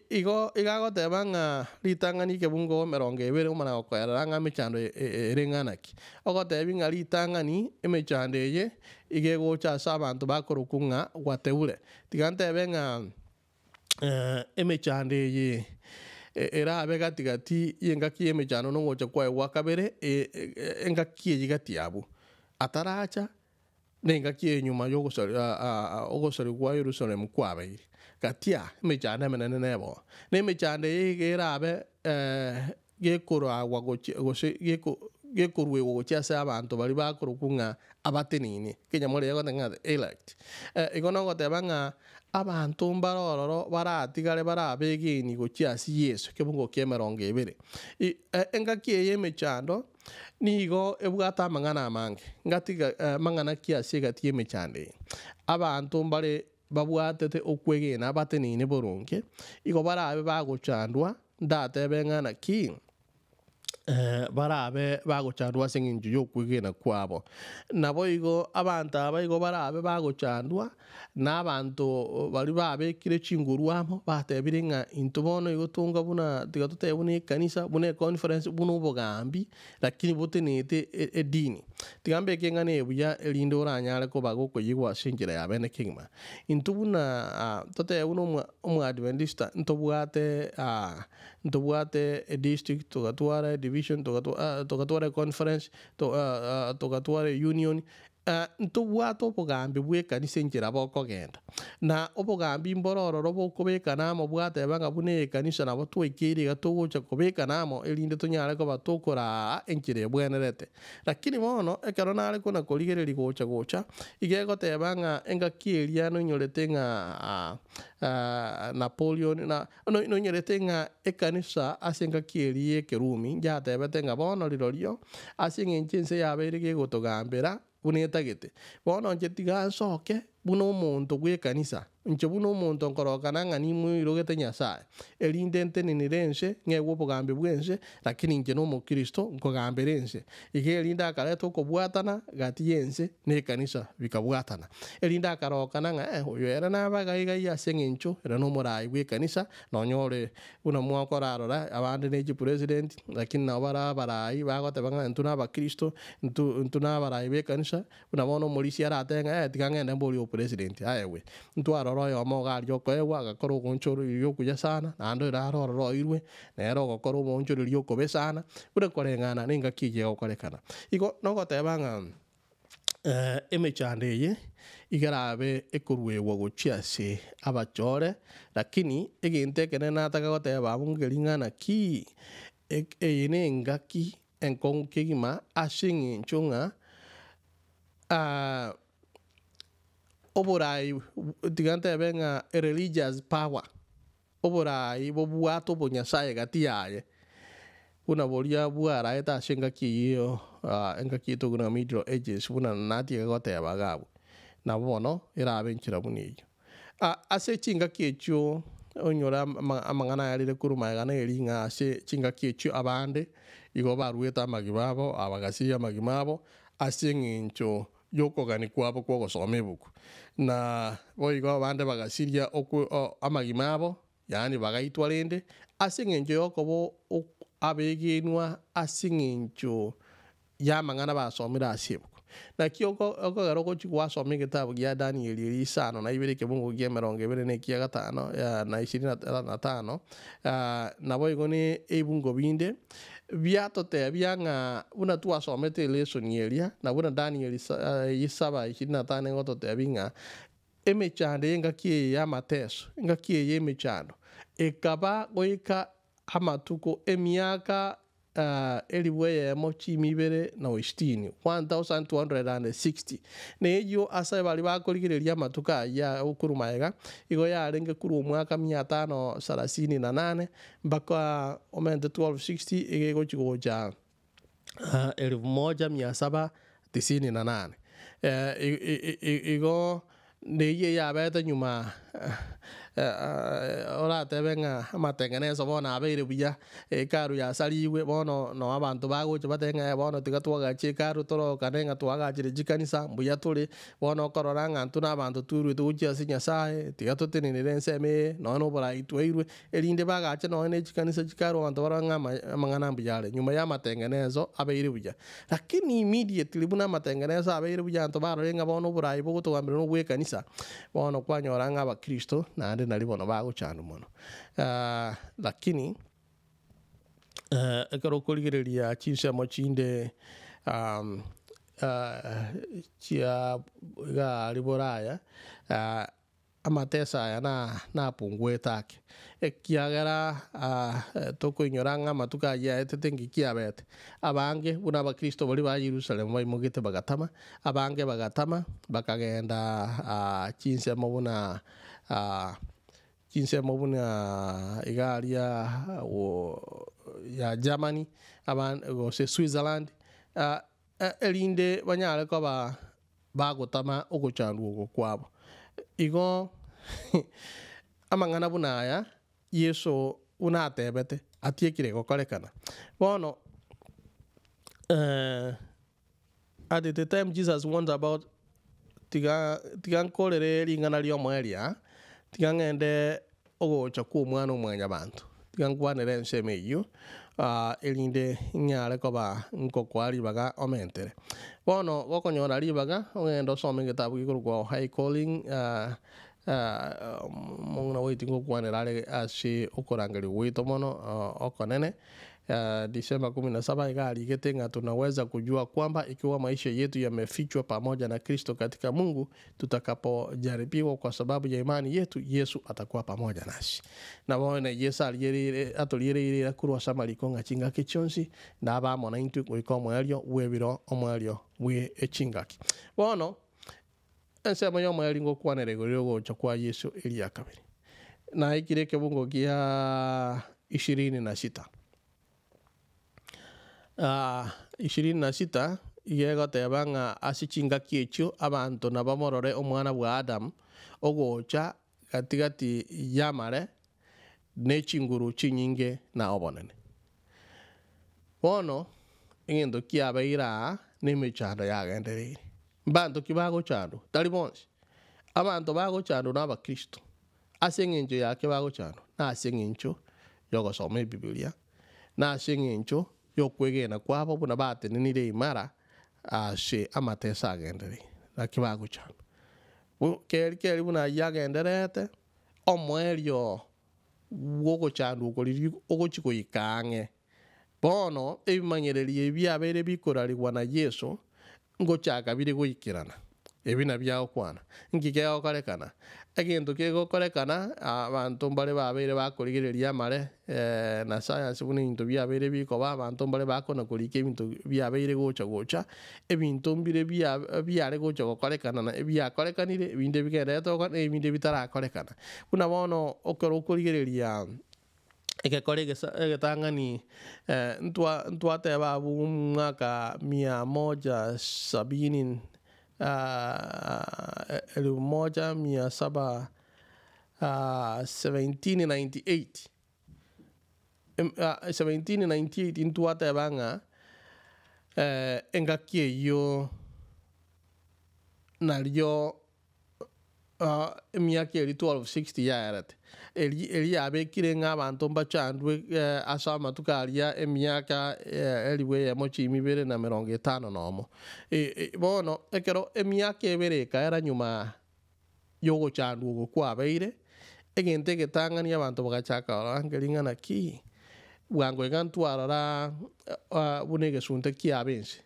Speaker 1: Igo iga agoteba ng'a ritang'ani ekebungo emerongo ebere omana gokoerera ng'a emechando ere ng'ana ki. Ogotebi ng'a ritang'ani emechando eye iga egocha ase abanto bakorokwa ng'a wateure. Tiga ntebe ng'a. Emechando eye erabe gati gati y'engaki y'emechando na ogocha kwaye gwa kabere, engaki eye gati abwo ataracha, na engaki eye nyuma y'ogosarigwa kwa Yerusalemu kwabeire. Gati aa emechando emenene nebe oo. Na emechando eye iga erabe gekoragwa gochia gose gekoruegwa gochia ase abanto baria bakorokwa ng'a abatenene, ekenyamorero egoteba ng'a the elect. Igo nogoteba ng'a abanto mbare ororo baratigare barabegeni gochia ase Yeso, ekebungo kia emerongo ebere. Engaki eye y'emechando nigo ebwate amang'ana amange, ngatiga mang'ana ki ase egati y'emechando eye? Abanto mbare babwatete okwegena bateneine boronge, igo barabe bagochandwa, ndatebe ng'a naki barabe bagochandwa ase eng'encho y'okwegena kwabo. Naboigo abanto aba igo barabe bagochandwa, na abanto baria babekire chinguru amo, batebire ng'a intwe bono igo tonga buna tiga totebe buna ekanisa, buna econference, buna obogambi, lakini botenenete edini. Tiga mbeke eng'ana eye buya erinde oranyare koba gokoyigwa ase enchera ya bene kegima. Intwe buna totebe buna omwa omoadventista ntobwate ntobwate edistrict, togatwara edivision, togatwara econference, togatwara eunion, Ntobwate obogambi bw'ekanisa enchera bokogenda, na obogambi mbore ororo bokobekana amo bwateba ng'a buna ekanisa nabo twaikeire iga togocha kobekana amo erinde tonyare koba tokoraa enchera ebwenerete. Lakini bono ekero nare kona korigereria gocha gocha, iga egoteba ng'a engaki eria nonyorete ng'a Napoleon na nonyorete ng'a ekanisa ase engaki eria y'Ekerumi yatebete ng'a bono rirorio ase eng'encho ense yabeire gegotogambera buna etagete. Bono inche tiga nsoke buna omonto bw'ekanisa, inche buna omonto nkorokana ng'a nimoirogete Nyasae, erinde ntenenere ense, ng'egwe obogambi bw'ense, lakini inche nomokristo nkogambera ense. Iga erinde akareta okobwatana gati y'ense na ekanisa bikabwatana. Erinde akarokana ng'a eh, oyo ere nabe agaigai ase eng'encho ere nomorai bw'ekanisa, nonya ore buna mwakorarora abande ne chipresident, lakini nabo bare abarai bagoteba ng'a intwe nabakristo, intwe intwe nabarai b'ekanisa, buna bono omorisia aratebe ng'a eh, tiga ng'ende mborie obopresident, aegwe. Ntwarora oyomo iga aria okoegwa agakora ogoonchoreria okuya sana, naende oyo naro ororo oirwe, nere ogokora oboonchoreria okobe sana, buna koreng'ana na engaki eyio egokorekana. Igo nogoteba ng'a emechando eye iga erabe ekoruegwa gochia ase abachore, lakini egento ekenene nataka goteba abwo nkeri ng'a naki, eye na engaki enkong'u kegima ase eng'encho ng'a oborai tiga ntebe ng'a religious power, oborai bobwate obonyasae gati yaye, buna boria bwaraete ase engaki eyio engaki eye tokobuna middle ages buna natiga goteba iga abwo, nabo bono erabe enchera buna eyio. Ase chingaki echio onyore amang'ana ayarire korwa magega neri ng'a ase chingaki echio abande igo baruete amagima abo, abagasiria amagima abo, ase eng'encho y'okogania kwabo kw'ogosoma ebuku. Na boigo abande bagasiria okwe amagima abo, yaani bagaitwa rende, ase eng'encho y'okoba abegenwa ase eng'encho y'amang'ana basomire ase ebuku. Naki okogera ogochia gwasoma egetabu gia Danieli eria isano na ibere ekebungo kia emerongo ebere na ekia gatano na ishirini na tano, naboigo ne ebungo binde, biatotebia ng'a buna twasomete elesoni eria, na buna Danieli saba ishirini na tano egototebia ng'a emechando y'engaki eye y'amateso, engaki eye y'emechando, ekaba goika amatuko emiaka elifu eyemo chimi ibere na sitini, 1260. Na eyio ase baria bakorigereria amatuko ayio akorwa magega, igo yarenge korwa omwaka mia tano sarasini na nane, mpaka omente 1260 iga egochi gocha elfu moja mia saba tisini na nane. Igo neyio eyabete nyuma oratebe ng'a amatengeneso bono abeire buya, hekalu yasarigwe, bono noo abanto bagocha batebe ng'a bono tiga twagache hekalu torokane ng'a twagachire chikanisa mbuya tore, Bono okorora ng'a intwe nabanto twerwete gochia ase Nyasae, tiga totenenere ensemo eye, nonya na oborai twairwe, erinde bagache nonya ne chikanisa chikarwa abanto barore ng'a amang'ana mbuya are. Nyuma y'amatengeneso abeire buya. Lakini immediately buna amatengeneso abeire buya abanto barore ng'a bono oborai bogotogambera na obw'ekanisa, bono kwanyora ng'a abakristo naende nario bono bagochandwa mono. Lakini. Ekero okorigereria chinsemo chinde chia iga aria boraya, amateso aya napunguete ake, ekiagera tokoinyora ng'a amatuko ayio aetete ngiki abete, abange buna abakristo baria ba Yerusalemu baimogete bagatama, abange bagatama bakagenda chinsemo buna. Chinsemo buna iga aria ya Germany gose Switzerland, erinde banyare koba Bagotama ogochandwa oko kwabo. Igo amang'ana buna aya Yeso buna atebete atiekire gokorekana. Bono at the time Jesus warns about tiga tiga nkorere ring'ana ri'omoerio aa, tiga ng'ende ogocha kw'Omwana o Mwanyabanto, tiga nkwanere ensemo eyio, erinde nyare koba nkokoa ribaga omentere. Bono gokonyora ribaga, ogende osome egetabu gekorokwa High Calling, omong'ina ogoitia ngokwanera are ase okorangerigwa gwaito mono okonene. Disemba kumi na saba iga arigete ng'a tunaweza kujua kwamba ikiwa maisha yetu yamefichwa pamoja na Kristo katika Mungu, tutakapojaribiwa kwa sababu ya imani yetu, Yesu atakuwa pamoja nasi. Na bono Yeso ariereire atoriereire eira korwa ase amariko ng'a chingaki chionsi nabe amo naintwe goika omoerio bw'ebiro omoerio bwe echingaki. Bono ensemo y'omoerio ngokwanera igoro y'ogocha kwa Yeso eria kabere. Naikire ekebungo gia ishirini na sita. Ishirini na sita iga egoteba ng'a ase chingaki echio abanto nabamorore omwana bwa Adamu ogocha gati gati y'amare ne chinguru chinyinge na obonene. Bono egento kiabeire aa nemechando yagendereire. Mbanto ki bagochandwa? Tari bonsi. Abanto bagochandwa nabakristo. Ase engencho yake bagochandwa, na ase engencho y'ogosoma Ebibilia, na ase engencho y'okwegena kwabo buna batenenire imara ase amateso agendereire. Naki bagochandwa. Keri keri buna ayio agendererete, omoerio bw'ogochandwa oko riria ogochia goika ang'e. Bono ebimanyererio ebi biabeire bikorarigwa na Yeso, ngochaka bire goikerana. Ebi nabio agokwana. Nki kegokorekana? Egento kegokorekana, abanto mbare babeire bakorigereria amare na science buna ebinto biabeire bikoba, abanto mbare bakona korika ebinto biabeire gocha gocha, ebinto mbire bia biare gocha gokorekana na ebiakorekanire, ebinde bigendererete gokora na ebinde bitarakorekana. Buna bono ekero okorigereria egekora egesa egetang'ani ntwa ntwateba abwo omwaka mia moja sabini elfu moja mia saba 1798 1798 ntwateba ng'a engaki eyio nario emiaka eria 1260 yaerete, eri eria yabekire ng'a abanto mbachandwe ase amatuko aria emiaka elifu eyemo chiimi ibere na emerongo etano na omo. Bono ekero emiaka ebere ekaera nyuma y'ogochandwa oko kwabeire, egento egetang'ani abanto bagachaka korora nkeri ng'a naki, bwango iga ntwarora buna egesunte kiaba ense.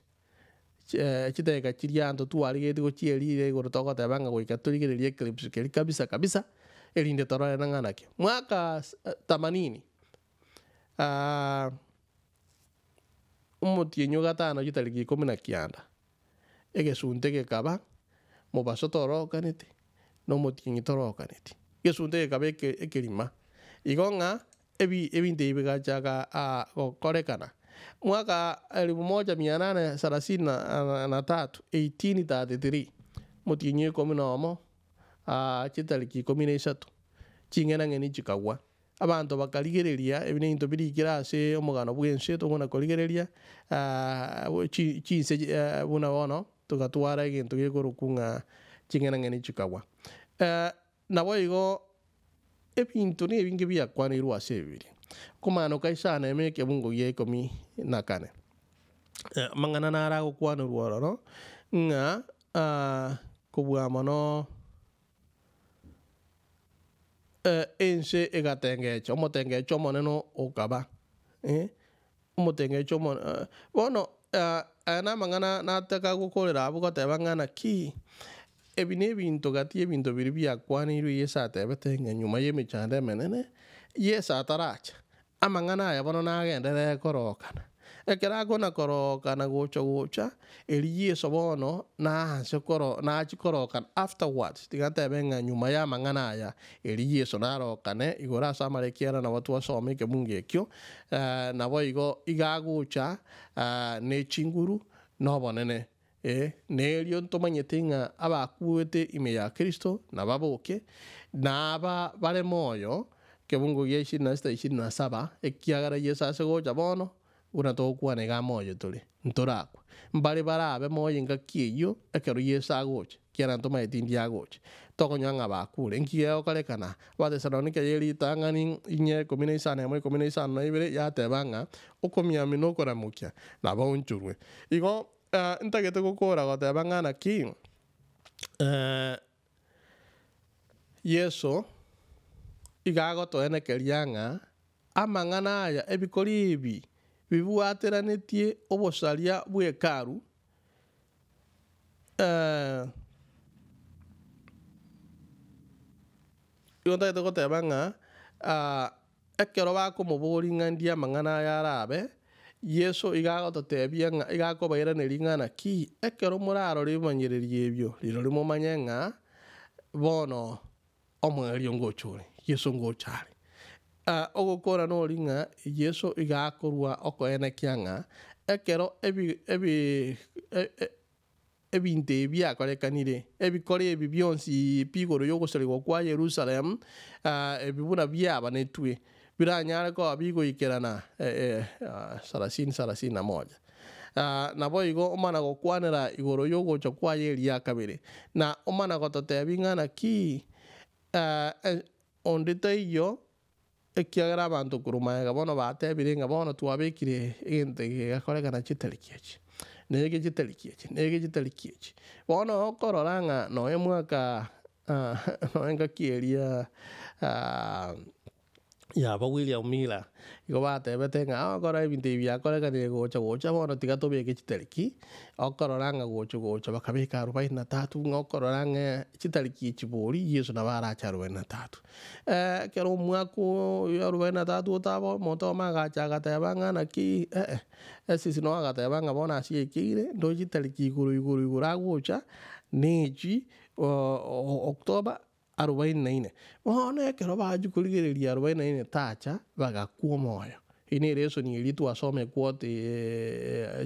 Speaker 1: Chidakika chiria anto twarigetie gochia erire igoro togoteba ng'a goika torigererie eclipse keria kabisa kabisa, erinde torore nang'a naki. Mwaka themanini omotienyi o gatano chitariki ikomi na kianda, egesunte gekaba, mobaso torokaneti, na omotienyi torokaneti. Egesunte gekaba eke ekerima, igo ng'a Ebi ebinto ebi bigachaka gokorekana mwaka elifu moja mia nane sarasini na tatu, 1833, omotienyi o ikomi na omo, chitariki ikomi na isato, ching'enang'eni chikagwa. Abanto bakarigereria ebi nebinto birikire ase omogano bw'ense tokona korigereria chinse buna bono togatwara egento gekorokwa ng'a ching'enang'eni chikagwa. Naboigo ebinto nebinge biakwanirwe ase Ebibilia. Komanoka isano ime ekebungo gia ikomi na kane, amang'ana naro agokwanerwa ororo ng'a kobua mono ense egatengecha, omotengecho omonene okaba. Omotengecho omo bono aya namang'ana nataka gokorera abwo goteba ng'a naki, ebi nebinto gati y'ebinto biria biakwanirwe Yeso atebete ng'a nyuma y'emechando emenene, Yeso ataracha, amang'ana aya bono nagenderere korokana. Ekero akona korokana gocha gocha, erio Yeso bono naanse koro nachie korokana afterwards, tiga ntebe ng'a nyuma y'amang'ana aya, erio Yeso narokane igoro ase amare ekiagera nabo twasoma ekebungo ekio, Naboigo iga agocha ne chinguru na obonene. Eh, nerio ntomanyete ng'a abakuete ime ya Kristo nababoke, na aba bare moyo, kebungo gia ishirini na sita ishirini na saba, ekiagera Yeso ase gocha bono, buna togokwana iga moyo tore, ntorakwe. Mbare barabe moyo engaki eyio ekero Yeso agocha, ekiagera ntomaeti ndi agocha. Tokonyora ng'a bakure. Nki gegokorekana? Abatesalonike ye ritang'ani inye ikomi na isano emo ikomi na isano na ibere yateba ng'a okomiamia na okoramokia nabaonchorwe. Igo ntagete gokora goteba ng'a naki Yeso iga agotoenekeria ng'a amang'ana aya ebikori ebi bibwateranetie obosaria bwe Hekalu, igo ntagete goteba ng'a Ekero bakomoboria ng'a ndi amang'ana aya arabe, Yeso iga agototebia ng'a iga akobairaneria ng'a naki, ekero morarore ebimanyererio ebio, rirorio momanye ng'a bono omoerio ngocha ore, Yeso ngocha are. Ogokora nori ng'a Yeso iga akorua okoenekia ng'a ekero ebi ebi Ebinto ebi biakorekanire, ebikoro ebi bionsi pi igoro y'ogosarigwa kwa Yerusalemu, ebi buna biabanetwe, biranyare koba bigoikerana sarasini sarasini na moja. Naboigo omana gokwanera igoro y'ogocha kwaye eria kabere, na omana gototebia ng'a naki onde taiyo Ekiagera abanto korwa magega bono batebire ng'a bono twabekire egento eke gegakorekana chitariki echi, na eke chitariki echi, na eke chitariki echi. Bono okorora ng'a nonya mwaka nonya engaki eria ya ba William Miller, igo batebete ng'a okora ebinto ebi biakorekanire gocha gocha bono tiga tobeke chitariki, okorora ng'a gocha gocha bakabeka arobaini na tatu, ng'a okorora ng'a chitariki echi bori Yeso nabo arache arobaini na tatu. Ekero omwaka oyo arobaini na tatu otaba omonto oyomo agacha agateba ng'a naki eh esisi noo agateba ng'a bono ase yaikeire ndoche chitariki igoro igoro igoro agocha nechi October arobaini na ine. Bono ekero bachia korigereria arobaini na ine tacha, bagakwa omoyo. Eyio nere esoni eria twasoma equota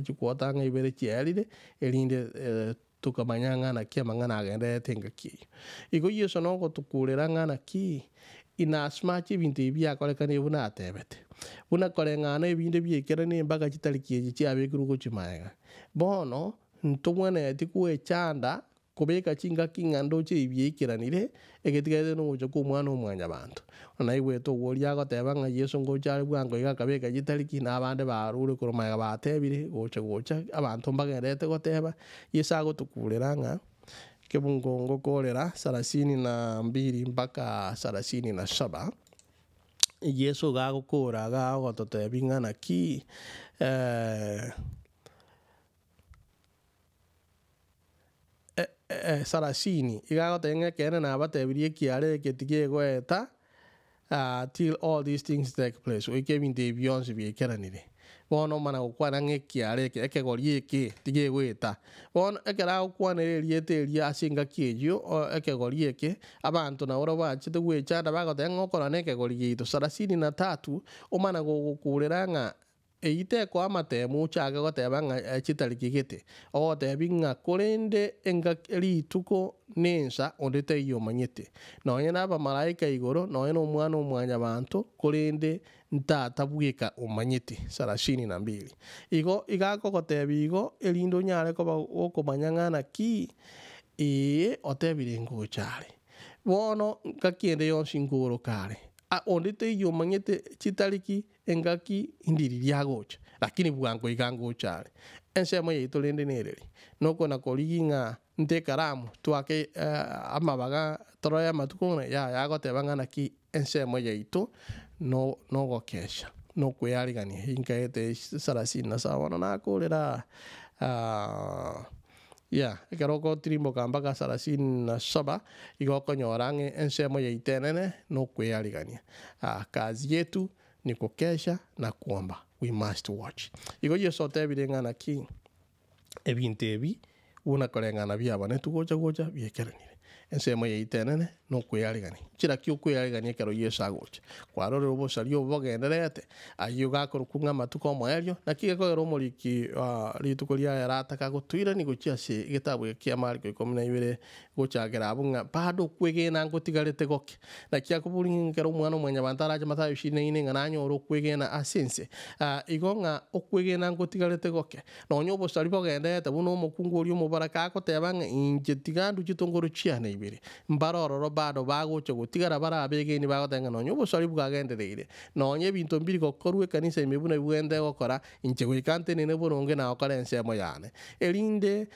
Speaker 1: chiquota ang'e ibere chiaerire, erinde Tokamanya ng'a naki amang'ana agendererete engaki eyio. Igo Yeso nogotokurera ng'a naki, inasmuch ebinto ebi biakorekanire buna atebete, buna koreng'ana ebinde biaikeranie embaka chitariki echi chiabekirwe gochia magega. Bono ntogwenereti gwechanda kobeka chingaki ng'a ndoche ebi biaikeranire, egetigarete nogocha kw'Omwana o Mwanyabanto. Naigwete ogoria agoteba ng'a Yeso ngocha are bwango iga akabeka chitariki, na abande barure korwa magega batebire, Gocha, gocha, abanto mbagendererete goteba, Yeso agotokurera ng'a kebungo ngokorera sarasini na mbili mpaka sarasini na saba. Yeso iga agokora iga agototebia ng'a naki Sarasini, iga agotebia ng'a ekeene nabatebirie ekiara eke tigegoeta till all these things take place, goika ebinto ebi bionsi biaikeranire. Bono omana gokwana ng'a ekiara eke, ekegori eke tigegoeta. Bono ekero agokwanera erieta eria ase engaki eyio, ekegori eke, abanto nabo bachete goechanda bagoteba ng'a okorora na ekegori giaito. Sarasini na tatu, omana gogokurera ng'a Eyio tekoa amatemo ochake goteba ng'a chitariki gete, ogotebi ng'a korende engaki rituko na ensa onde taiyo omanyete, nonya na abamalaika igoro, nonya na Omwana o mwanyabanto, korende Ntata bweka omanyete. Sarasini na mbili. Igo iga akogotebia igo, erinde onyare koba gokomanya ng'a naki, ee, otebire ngocha are. Bono ngaki ende yonsi nkoroka are. Onde taiyo omanyete chitariki Engaki ndiriria agocha, lakini bwango iga ngocha are. Ensemo yaito rende nereri, nokona korigia ng'a nte ekaramu twake amabaga torore amatuko ng'a yaya agoteba ng'a naki ensemo yaito no nogokesha, nokwearigania. Inkaete sarasini na saba bono nakorera yeah, ekero ogotirimboka mpaka sarasini na saba, igo okonyora ng'a ensemo yaito enene nokwearigania. Kazi yetu ni kukesha na kuomba, we must watch. Igo Yeso otebire ng'a naki ebinto ebi buna koreng'ana biabanetwe gocha gocha biekeranire. Ensemo yaito enene nokwearegania. Nchera ki okwearegania ekero Yeso agocha? Kwarorire obosaria obo bogendererete, ayio gakorokwa ng'a amatuko 'omoerio, naki gekogera omoriki rituko riaye arataka gotoirania gochia ase egetabu eke kia Mariko 12 gochakera abwo ng'a bado okwegena ngotigarete goke. Naki akoboria ng'a ekero Omwana o Mwanyabanto arache Mathayo 24 ng'a nanyore okwegena ase ense. Igo ng'a okwegena ngotigarete goke. Nonya obosari bogendererete buna omokungu oria omobaraka agoteba ng'a inche tiga ndue chitongoro chiane ibere, mbare ororo bado bagocha gotigara bare abegeni bagoteba ng'a nonya obosari bwagendereire, nonya ebinto mbiri gokorwa ekanisa ime buna bibwenerete gokora, inche goika ntenene boronge na gokora ensemo yane, erinde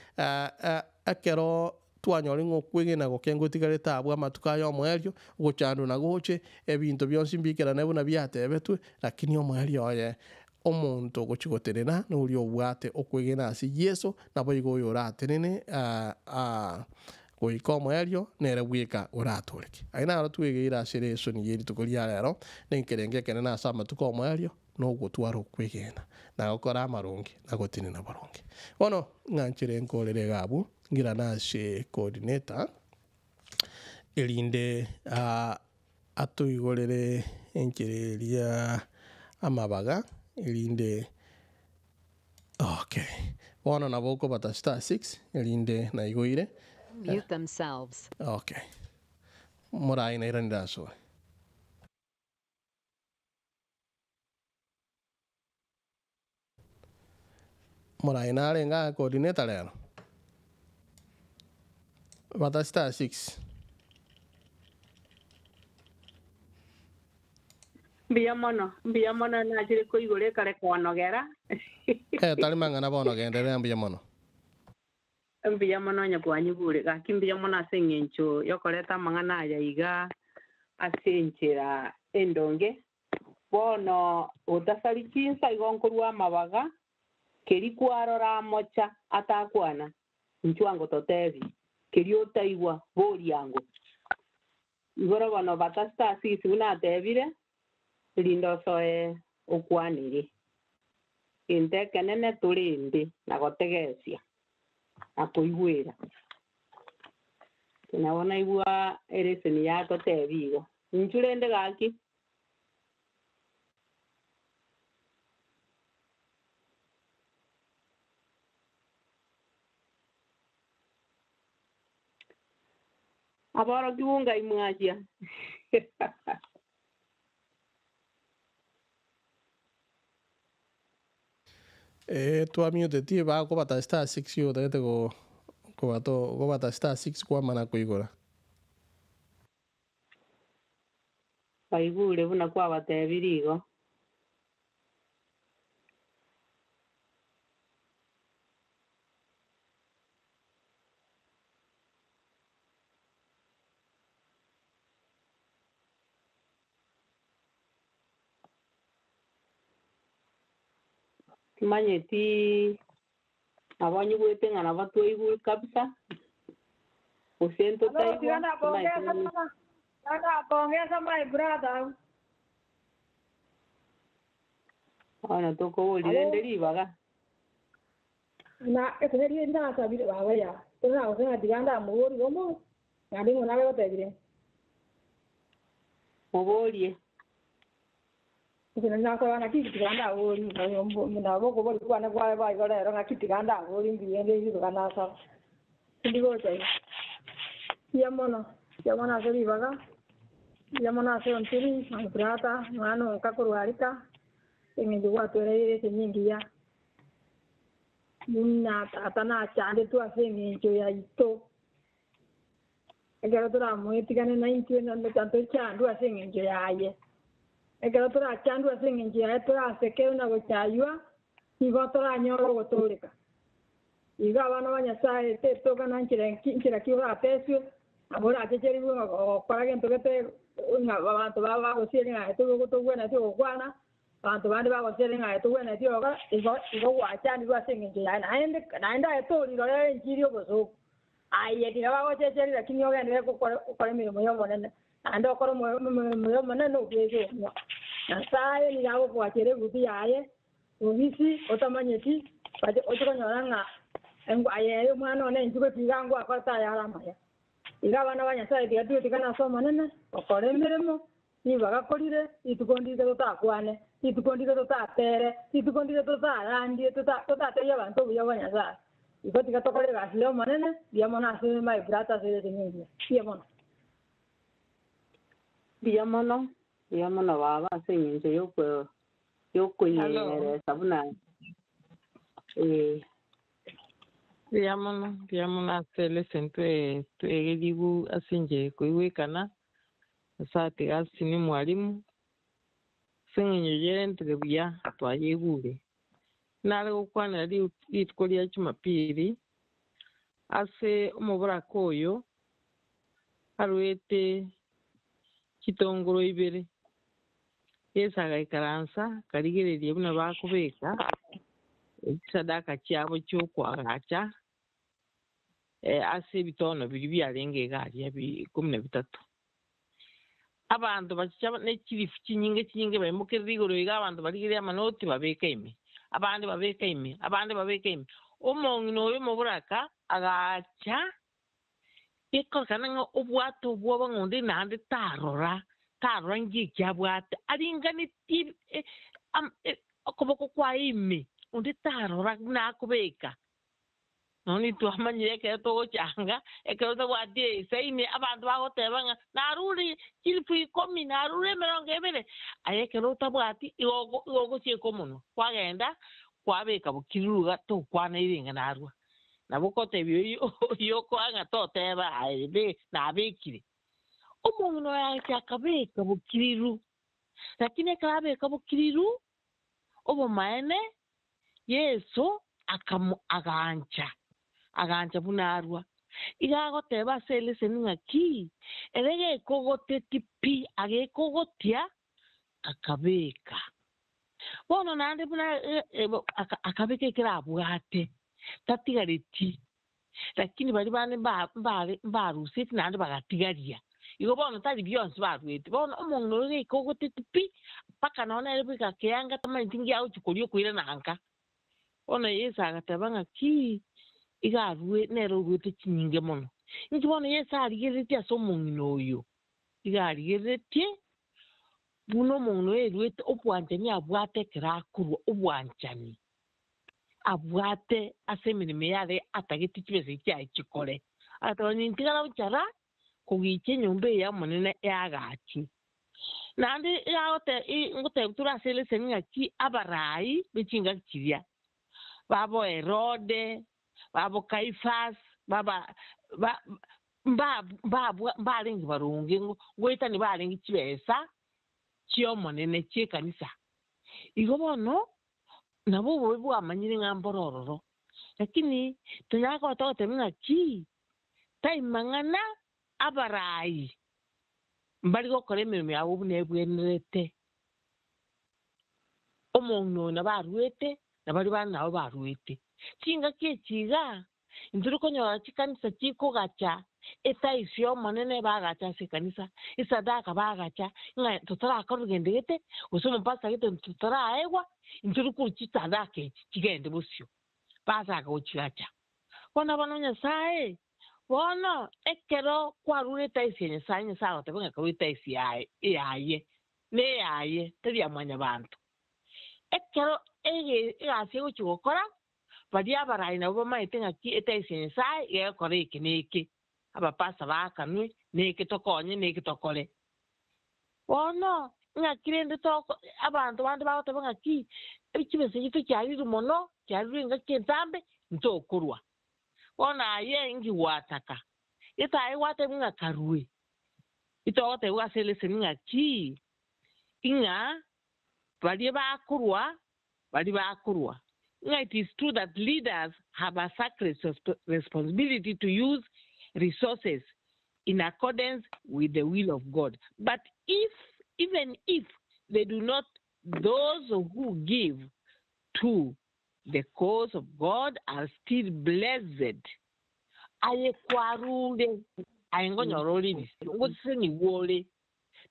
Speaker 1: ekero twanyora ng'a okwegena goke ngotigarete abwo amatuko aya omoerio, gochandwa na goche, ebinto bionsi mbikerane buna biatebetwe, lakini omoerio oye Omonto ogochia gotenena noria obwate okwegena ase Yeso, naboigo oyoratenene goika omoerio, nere bweka oratooreke. Ayio naro twegeire ase lesoni ye rituko ria rero, na ekerengo ekenene ase amatuko 'omoerio, nogotwara okwegena, na gokora amaronge, na gotenena boronge. Bono ng'anchere nkorere iga abwo, ngirane ase coordinator, erinde Atoigorere enchera eria amabaga, erinde okay. Bono nabo okobata star six, erinde naigoire.
Speaker 2: Mute themselves.
Speaker 1: Okay. Morayi nairanire asore. Morayi narenge aa coordinator rero? Bata star six.
Speaker 3: Mbuya mono, mbuya mono nachire koigora ekare konogera.
Speaker 1: Eh, tari mang'ana bono genderera mbuya mono.
Speaker 3: Mbuya mono onye kwanyigure, gaki mbuya mono ase eng'encho yokoreta amang'ana aya iga ase enchera endonge. Bono otasari chinsa igo nkorua amabaga, keria kwarora amocha atakwana, inchuo ango totebie, keria otaigwa, boria ango. Igoro bono batasete ase buna atebire, erinde osoe okwanere. Gento ekenene torende na gotegesia na koigwera. Nabo naigwa ereseni yatotebia igo. Inchuo rende gaki. Aborokigwa ngai mwachia.
Speaker 1: Ee twamiutetie bakobata star six otagete go kobata kobata star six kwamana koigora.
Speaker 3: Baigure buna kwabatebirie igo. Timanyeti nabo nyigwete ng'a nabo twaigure kabisa, gose
Speaker 4: Hello,
Speaker 3: ntotaigwa,
Speaker 4: tiga
Speaker 3: timanyeti
Speaker 4: nakongesa
Speaker 3: nini.
Speaker 4: tiga nakongesa my brother.
Speaker 3: Bono tokoboria
Speaker 4: Hello.
Speaker 3: rende ribaga.
Speaker 4: Na ekero riria nasabire baba ya, tona gose ng'a tiga ndamoborie omo, naende ng'o nabe gotebire.
Speaker 3: Moborie.
Speaker 4: Inche nasaba ng'aki tiga ndaborie, nabo okoboria kwane kware boigo rero ng'aki tiga ndaborie mbuya ende riroka nasaba. Tindi gocha iga. Mbuya mono, mbuya mono ase ribaga, mbuya mono ase ontiri, my brother, mwana onka korwa arika, eng'encho gwatwereire esemi engiya. Buna tata nachandetwe ase eng'encho yaito. Ekero toramoetigane naintwe ntochandwe ase engencho yaye. Ekero torachandwe ase engencho yaye torasekerwe na gochaywa, nigo toranyore ogotooreka. Igo abana ba Nyasae tetoka na nchera nchera ki orateswe, nabo orachecherigwe ng'a ogokora gento gete ng'a abanto babo bagosiere ng'a aye togwenereti gokwana, abanto bande bagosiere ng'a aye togwenereti gokora, igo igo gwachandirwe ase engencho yaye. Naende naende aye torirorera enchiri y'obosooku. Aye tiga bagochecheria, lakini ogenderere gokora emeremo y'Omonene, naende okore emeremo y'Omonene nobwegenwa. Nyasae nigo agokoachera ebuti yaye bobisi otamanyeti, oche konyora ng'a aye omwana one inchuo tiga ngwakora tayare amaya. Iga abana ba Nyasaye tiga twetikane ase Omonene, gokora emeremo, nigo bagakorire, rituko ndire totakwane, rituko ndire totatere, rituko ndire totarandie, totatebie abanto obuya bwa Nyasaye. Igo tiga tokore egasi ya Omonene, mbuya mono ase my brother ase egecheni engiya. Mbuya mono.
Speaker 3: Mbuya mono, mbuya mono baba ase eng'encho yoko yokoyeresa buna eh.
Speaker 5: Mbuya mono, mbuya mono ase lesson twegerigwe ase enchera ekoigwekana, ase atiga ase ni mwalimu, ase eng'encho yerentire buya twayeigure. Nare gokwanera rituko ria Jumapili, ase omoboraka oyo arwete chitongoro ibere, Yeso agaikaransa, akarigereria buna bakobeka chisadaka chiabo chi'okoagacha ase ebitono biria biarenge iga aria ikomi na bitato. Abanto bachicha ne chilifu chinyinge chinyinge baimokerire igoro iga, abanto barigereria amanoti babeka ime, abande babeka ime, abande babeka ime. Omong'ina oyo omoboraka agacha Gekorekana ng'a obwate obwoba ng'a onde naende tarora, tarora ng'eki abwate, aringanetie okoboko kwaye ime, onde tarora buna akobeka. Nonya twamanyire ekero togochanga, ekero tobwati esaini, abanto bagoteba ng'a narure chilifu ikomi, narure emerongo ebere, aye ekero otabwati igo igo ogochieka omonwa, kwagenda kwabeka bokiriru iga tokwana ere ng'a narwa. Nabo okotebia oyio oyio okoa ng'a toteba aye be nabekire. Omong'ina oyo agacha akabeka bokiriru. Lakini ekero abeka bokiriru, obomaene, Yeso akamo agancha, agancha buna arwa. Iga agoteba ase eleseni ng'a ki, ere gekogoteti pi, agekogotia, akabeka. Bono naende buna akabeka ekero abwate, tatigareti, lakini baria bande mbaruseti naende bagatigaria. Igo bono tari bionsi baruete. Bono omong'ina oria goika ogoteti pi, mpaka nonya nere bweka akeanga tamanyeti nki agochia koria okoirana nka. Bono Yeso agateba ng'a ki, iga arue nere oruete chinyinge mono. Inki bono Yeso arigereretie ase omong'ina oyo? Iga arigereretie Buna omong'ina oyo eruete obwanchani abwate ekero akorwa obwanchani abwate ase emeremo eye are atagete chibesa echi chiaye chikore. Agateba, Nintigara gochara kogicha enyomba eye y'Omonene eagachwe. Naende ngotebia tore ase eleseni ng'aki abarai be chingaki chiria, babo Herode, babo Kaifas, baba mbarenge baronge ngoetania barenge chibesa chi'Omonene chi'ekanisa. Igo bono nabo obobe bwamanyire ng'a mbore ororo. Lakini tonyare koba togoteba ng'a ki, tai mang'ana abarai mbari gokora emeremo yabo buna ebwenerete. Omong'ina oyo nabo aruete, na baria bande nabo baruete. Chingaki echi iga, Intwe konyora chikanisa chikogacha etaisi y'Omonene bagacha ase ekanisa, esadaka bagacha, ng'a totarakora gento gete, gose omopastor gete totaraegwa, intwe tokorwa chisadaka echi chigende bosio. Bachaka gochigacha. Bono abana ba Nyasae, bono ekero kwarure etaisi ya Nyasae, Nyasae agoteba ng'a karue etaisi yaye eyaye, neyaye, tari ya mwanyabanto. Ekero ege egasi egochia gokora, Baria abarai nabwo bamaete ng'aki etaisi ya Nyasae gegokora eke na eke, abapasta baakanwe, na eke tokonye, na eke tokore. Bono, ing'aki rende toko abanto bande bagoteba ng'aki, chibesa chiaito chiarirwe mono, chiarirwe engaki entambe, ntokorwa. Bono aye inki gwataka? Getaye gwatebwa ng'a karue. Itogotebwa ase eleseni ng'aki, ing'a baria bakorwa baria bakorwa, ng'a it is true that leaders have a sacred responsibility to use resources in accordance with the will of God, but if even if they do not those who give to the cause of God are still blessed. Aye kwarure, aye nkonyora ore ebisio, ngosesenigwa ore.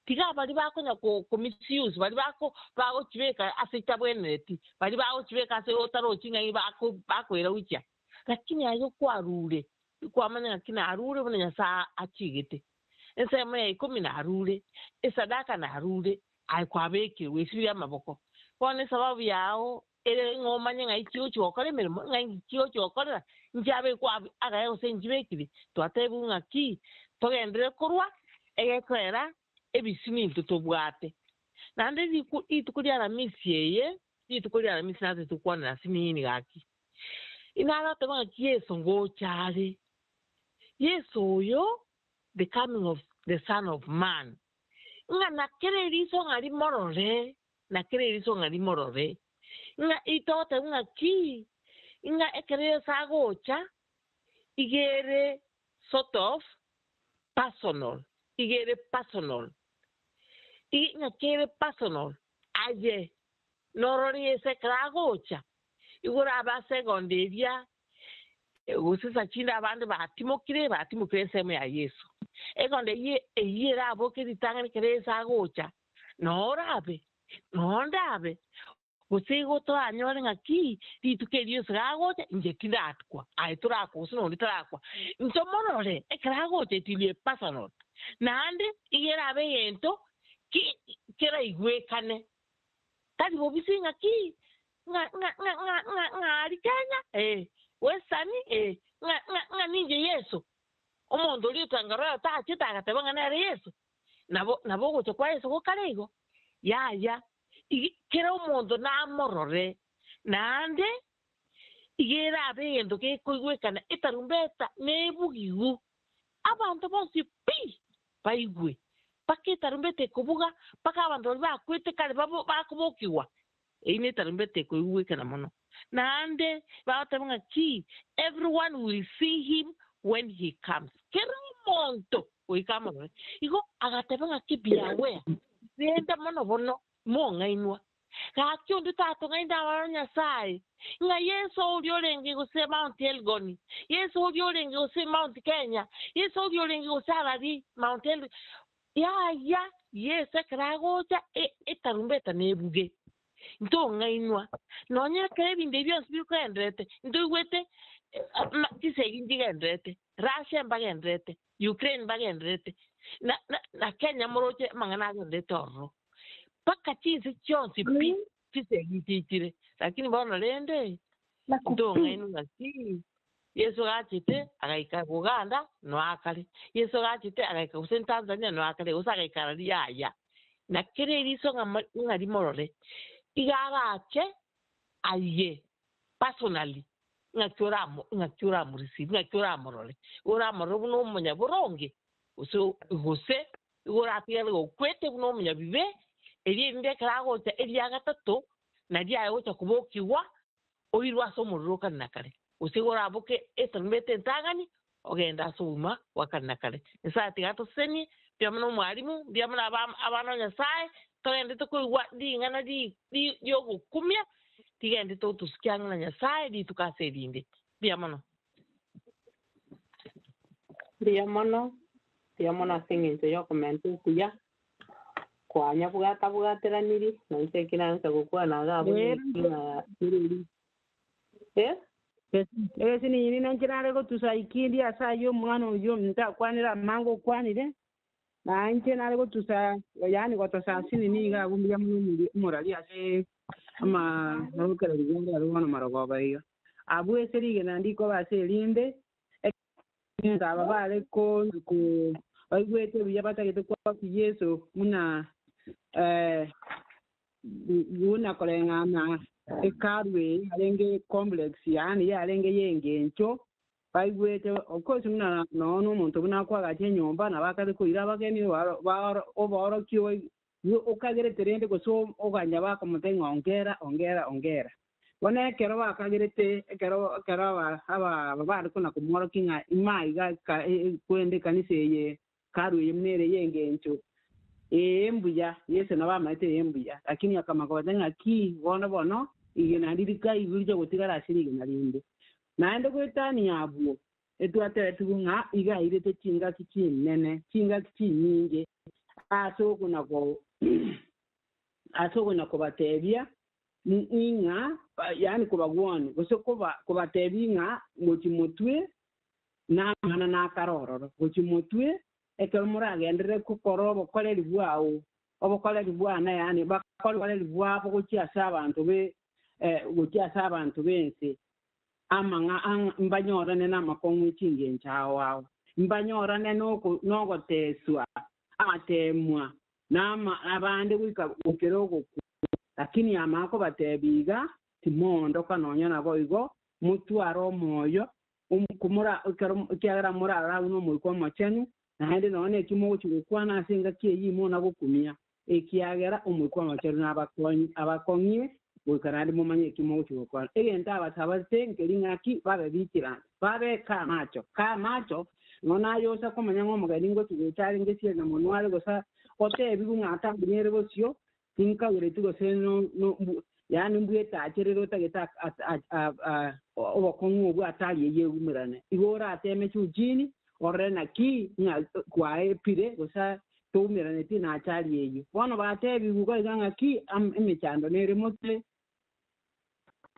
Speaker 5: Tiga baria bakonya ko misuse, baria bagochibeka ase chitabwenereti, baria bagochibeka ase otarochi ng'ai bakoira gochia. Lakini aye okwarure. Kwamanya ng'aki narure buna Nyasae achigete. Ensemo ya ikomi narure, esadaka narure, aye kwabekire gwesibirie amaboko. Bono esababu yao ere ng'a omanye ng'ai chigochi gokora emeremo, ng'ai chigochi gokorera, nchiabekwa abwo agaya gose nchibekire. Twatebiwa ng'aki togenderere korwa egekoera ebisio intwe tobwate. Naende riku rituko ria Aramisi eye, rituko ria Aramisi natete tokwanera ase nini gaki. Inaroteba ng'aki Yeso ngocha are. Yeso oyo, the coming of the son of man, ng'a nakere eriso ng'a rimorore, nakere eriso ng'a rimorore, ng'a itogoteba ng'aki, ng'a ekero Yeso agocha, iga ere sort of personal, iga ere personal, iga ng'aki ere personal, aye norore Yeso ekero agocha, igo orabe ase egondo eria gose sachinde abande batimokire, batimokire ensemo ya Yeso. Egondo eyio eyio eraboke ritang'ani ekero Yeso agocha, norabe, nondabe, gose igo toranyore ng'aki rituko erio Yeso gagocha, inche tindatkwa, aye torakwa gose nonde tarakwa. Ntomorore ekero agocha it will be personal. Naende iga erabe egento ki keraigwekane, tari bobisi ng'aki ng'a ng'a ng'a ng'a ng'a ng'a aria Kenya eh, Western eh, ng'a ng'a ng'a ninche Yeso. Omonto oria otanga roho tachete agateba ng'a nere Yeso. Nabo nabo ogocha kwa Yeso gokare igo? Yaya, igi kera omonto namorore, naende iga erabe egento gekoigwekana etarumbeta na ebugigu, abanto bonsi pi baigwe, mpaka etarumbeta ekobuga, mpaka abanto baria bakwete kare babo bakobokigwa, Eyio netarumbeta ekoigwekana mono. Naende bagoteba ng'a ki? Everyone will see him when he comes. Kera omonto goika amorore. Igo agateba ng'a ki? Be aware. Renda mono bono, mong'ainwa. Gaki onde tatong'ainde abana ba Nyasae, ng'a Yeso oria orenge gose Mount Elgon, Yeso oria orenge gose Mount Kenya, Yeso oria orenge gose Arari, Mount Elgon. Yaya, Yeso ekero agocha, etarumbeta nebuge, ntong'ainwa. Nonya ekero ebinto ebi bionsi bikogendererete, ntoigwete chisegi nchigendererete, Russia mbagendererete, Ukraine mbagendererete, na na na Kenya moroche amang'ana agendererete ororo. Mpaka chinse chionsi pi, chisegi nchichire. Lakini bono rende, ntong'ainwa ng'aki, Yeso gachete agaika Uganda noakare, Yeso gachete agaika gose Tanzania noakare, gose agaika arari yaya. Na kera eriso ng'a rimorore, iga arache aye personally ng'aki oramo ng'aki oramoreceive, ng'aki oramorore. Oramorore buna omonyaboronge gose gose igo oratigare gokwete buna omonyabibe, erio erinde ekero agocha eria gatato, nario aye ogocha kobokigwa, oirwe ase omorero o kare na kare, gose igo oraboke etarumbeta entang'ani, ogende ase obogima bwa kare na kare. Nyasae tiga atosesenie, mbuya mono omwalimu, mbuya mono abana ba Nyasae, togendete koigwa ring'ana ri'ogokumia, rigendete gotosukia ang'e na Nyasae rituko ase erinde. Mbuya mono.
Speaker 3: Mbuya mono, mbuya mono ase eng'encho y'okomenta okuya kwanyabwata-bwateraniri, na inche eki nancha gokwana iga abwo neki ng'a eh?
Speaker 6: Egesi ninyini nanche nare gotusa ikindi ase ayio omwana oyio ntakwanire amange okwanire, na inche nare gotusa yaani gotosa asinini iga abwo mbuya mono omorari ase amarokereri gende aria bono marogoba iga. Abwo ase rigena ndikoba ase erinde, ekero aba bare ko baigwete buya batagete kwaki Yeso buna buna koreng'ana hekalu eye yarenge complex yaani yarenge y'engencho, baigwete of course buna nonya na omonto buna akoagacha enyomba nabo akare koira abageni obaorokia okagerete rende gose oganya bakomotebia ng'a ongera ongera ongera. Bono ekero bakagerete ekero ekero aba aba bare kona komworokia ng'a ima iga kwende ekanisa eye hekalu eye buna ere y'engencho, ee mbuya, Yeso nabo amaete ee mbuya, lakini akamanya kobatebia ng'a ki bono bono rigena ndiri kaigwe riche gotigara ase rigena rinde. Naende goetania abwo, etwatebetigwe ng'a iga airete chingaki chinene, chingaki chinyinge, ase okona ko ase okona kobatebia ng'a yaani kobagwania, gose koba kobatebia ng'a mochi motwe. Na amang'ana nakare ororo, gochia motwe, ekero moragenderere gokora obokoreri bwao, obokoreri bwane, yaani bakore obokoreri bwabo gochia ase abanto be gochia ase abanto b'ense, amang'a ang' mbanyorane namakong'u e chingencho ao ao, mbanyorane noko nogoteswa, amateemwa, na ama abande goika goikera ogokwa. Lakini amang'a kobatebia iga, timoondoka nonya naboigo, motware omoyo, komora ekero ekiagera moraragwe n'Omoika Omochenu, naende nonya neki mogochia gokwana ase engaki eyio imona gokumia, ekiagera Omoika Omochenu nabakonye abakong'ie goika naende momanye eki mogochia gokwana. Egento abasabete nkeri ng'aki babe vigilant, babe kamacho, kamacho, nonya naye osa komanya ng'a omogeni ngochia gocha arenge esieri na monwe are gose otebigwe ng'a atang'inere bosio, Tinkagereti gose no, no, mbu, yaani mbwetacherere otagete a, a, a, a, a, obokong'u obwo atari eyio egumerane. Igo orateme chuchini, orore naki ng'a kwaepire gose toumeraneti na achari eyio. Bono batebigwe igo iga ng'aki am, emechando nere motwe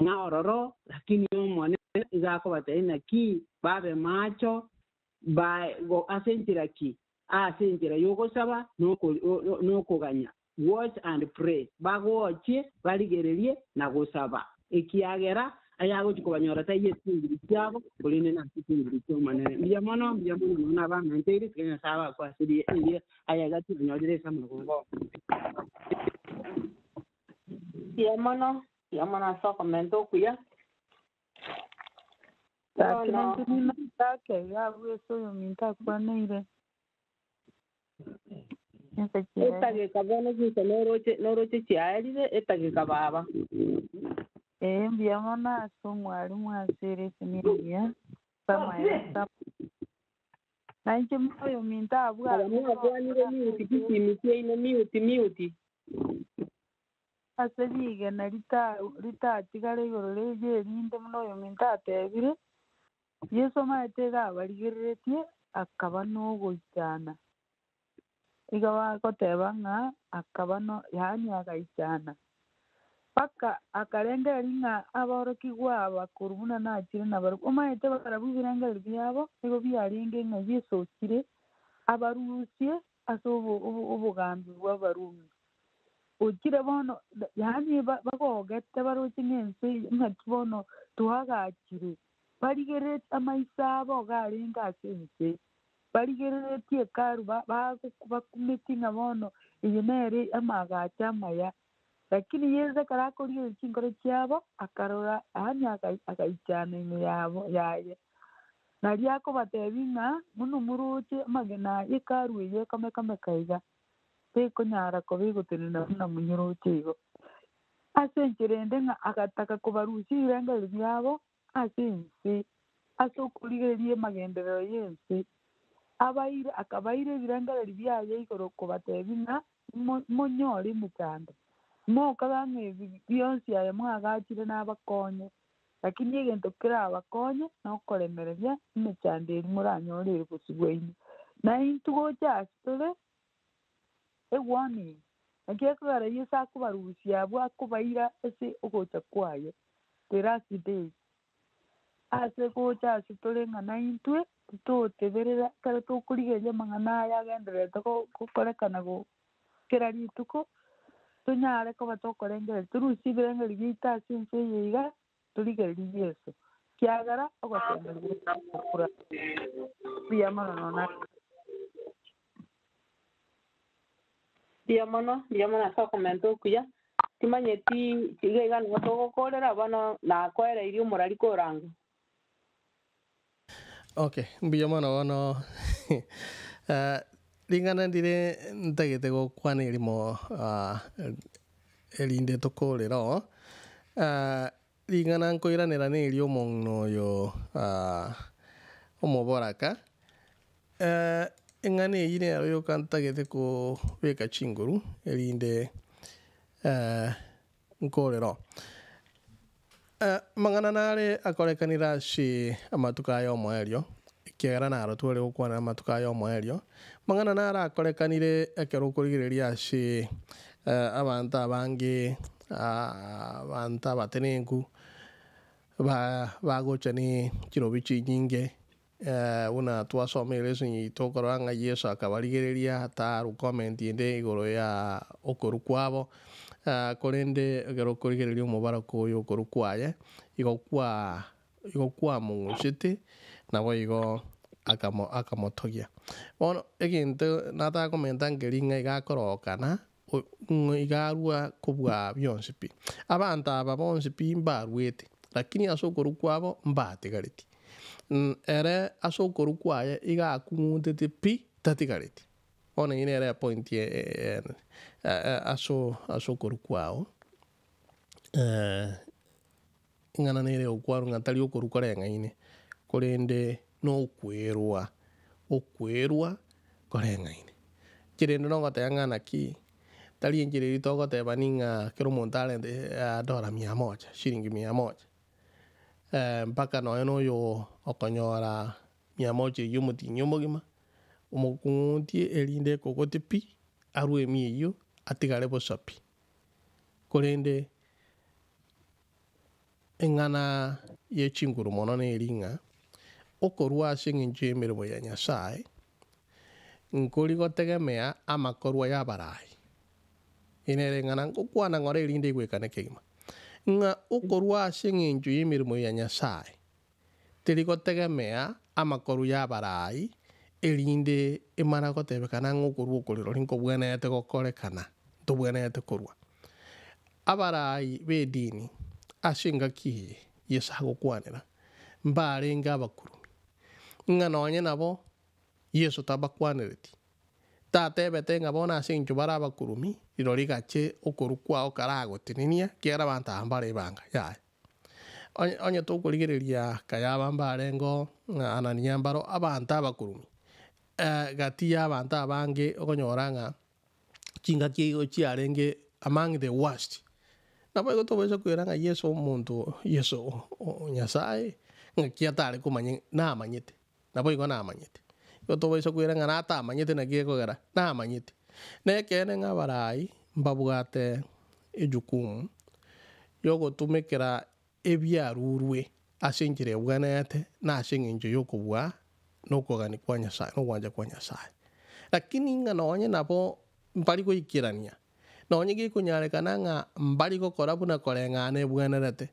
Speaker 6: ng'a ororo, lakini Omonene iga akobatebia naki babe macho, ba, go, ase enchera ki? Ase enchera y'ogosaba na okoganya, watch and pray, bagochie barigererie na gosaba, ekiagera ayagochia kobanyora taiyo ase chinguru chiabo, korende nase chinguru chi'Omonene. Mbuya mono, mbuya mono nonya nabang'ancheire, tiga Nyasae abakwe ase eria aya iga twanyorire ase amagongo.
Speaker 3: Mbuya mono, mbuya mono ase okomenta okuya.
Speaker 7: Gaki
Speaker 3: Bono
Speaker 7: nainche nimatake iga abwo ase oyominto akwaneire. Chinsa chiaye.
Speaker 3: Etageka bono chinsa noroche noroche chiaerire etageka baba.
Speaker 7: Ee, mbuya mono ase omwalimu ase ereseni engiya, ase amaene. Nainche oyominto abwo
Speaker 3: Aba
Speaker 7: abwo
Speaker 3: mwakwanire mute chisimi chiaino mute mute.
Speaker 7: Ase rigena ritatigare igoro riria erinde buna oyominto atebire, Yeso omanyete iga abarigereretie, akaba nogoichana. Iga bagoteba ng'a akaba no yaani agaichana. Mpaka akarengereria ng'a aborokigwa aba korwa buna nachire nabarabwo. Omanyete barabwo ebirengererio biabo nigo biarenge ng'a Yeso ochire abarusie ase obogambi bw'Abarumi. Ochire bono, yaani bagogete baroche ng'a ense eye ng'aki bono toagachire, barigereretie amaiso abo iga arenge ase ense, barigereretie hekalu bakumetie ng'a bono eye nere amaagacho amaya. Lakini Yeso ekero akorigereria chinkoro chiabo, akarora yaani agaichana ime yabo yaye. Nario akobatebia ng'a buna moroche amagena aya hekalu eye ekomeka-meka iga, tekonyara koba egotenena buna monyoroche igo. Ase enchera ende ng'a agataka kobarusia ebirengererio biabo ase ense, ase okorigereria amagenderero y'ense, abaire akabaira ebirengererio biaye igoro kobatebia ng'a monyore emechando, mokaga ng'a ebi bionsi aya mwagachire nabakonye, Lakini egento kerabakonye nokoremereria emechando eria moranyore ere bosio bwaino. Na intwe gocha ase tore ewarning, naki ekogera Yeso akobarusia abwo akobaira ase ogocha kwaye, the last days. Ase gocha ase tore ng'a naintwe titoteberera ekero tokorigereria amang'ana aya agendererete gokorekana kera rituko, tonyare koba tokorengereria, torusie ebirengererio biaito ase ense eye iga, torigererie Yeso, kiagera ogosemeria gokura mbuya mono nonya.
Speaker 3: Mbuya mono, mbuya mono ase okomenta okuya. Timanyeti iga iga nigo togokorera bono nakoereirie omorari korangwa.
Speaker 1: Okay, mbuya mono bono ring'ana ndire ntagete gokwana erimo erinde tokorere oo, ring'ana nkoiranera neri omong'ina oyo omoboraka, eng'ana eyio nero yoka ntagete kobeka chinguru erinde nkorere oo. Amang'ana nare akorekanire ase amatuko aya omoerio, ekiagera naro tware gokwanera amatuko aya omoerio, amang'ana naro akorekanire ekero okorigereria ase abanto abange, abanto abatenenku, bagocha ne chirobi chinyinge. Buna twasoma elesson yaito okorora ng'a Yeso akabarigereria tarwa comment ende igoro ya okorwa kwabo, korende ekero okorigereria omobaraka oyo okorwa kwaye, igo kwa igo kwamong'usete, nabo igo akamo akamotogia. Bono egento nataka komenta nkeri ng'a iga akorokana ng'a iga arwa kobua bionsi pi. Abanto aba bonsi pi mbarwete, lakini ase okorwa kwabo mbatigareti. Ere ase okorwa kwaye iga akung'untete pi tatigareti. Bono eyio nere epoint ase ase okorwa kwao, ing'ana nere egokwanwa ng'a tari okorwa koreng'aine, korende na okwerwa, okwerwa koreng'aine. Kerende nogoteba ng'a naki, tari enchera eria togoteba ning'a kera omonto arente dola mia moja, shilingi mia moja, mpaka nonye na oyo okonyora mia moja eywo omotienyi omogima, omokung'untie erinde ekogote pi, arwe emia eywo, atigare bosa pi. Korende, eng'ana ye chinguru mono neri ng'a, okorwa ase eng'encho y'emeremo ya Nyasae, nkori gotegemea amakorwa y'abarai. Eye nere eng'ana ngokwana ng'ora erinde igwekane kegima, ng'a okorwa ase eng'encho y'emeremo ya Nyasae, teri gotegemea amakoru y'abarai, erinde emana gotebekana ng'a okorwa oko rirorio nkobwenerete gokorekana, ntobwenerete korwa. Abarai b'edini ase engaki eye Yeso agokwanera, mbarenge abakurumi, ng'a nonye nabo Yeso tabakwanereti, tatebete ng'a bono ase eng'encho bare abakurumi, rirorio gache okorwa kwao karagotenenia, ekiagera abanto aba mbare ebanga, yaya. Onye onye tokorigereria Kayaba mbarengeo, ng'a Anania mbaro, abanto abakurumi, gati ya abanto abange okonyora ng'a chingaki igo chiarenge among the worst. Nabo igo tobaisa koira ng'a Yeso omonto Yeso o Nyasaye, ng'aki atare komanya namanyete, nabo igo namanyete. Igo tobaisa koira ng'a natamanyete naki gekogera, namanyete. Na ekeene ng'a abarai mbabwate ejukumu yogotumekera ebiarurwe ase enchera ebwenerete na ase eng'encho y'okobua na okogania kwa Nyasae, na ogwancha kwa Nyasae. Lakini ng'a nonye nabo mbari goikerania, nonye gekonyarekana ng'a mbari gokora buna koreng'ana ebwenerete,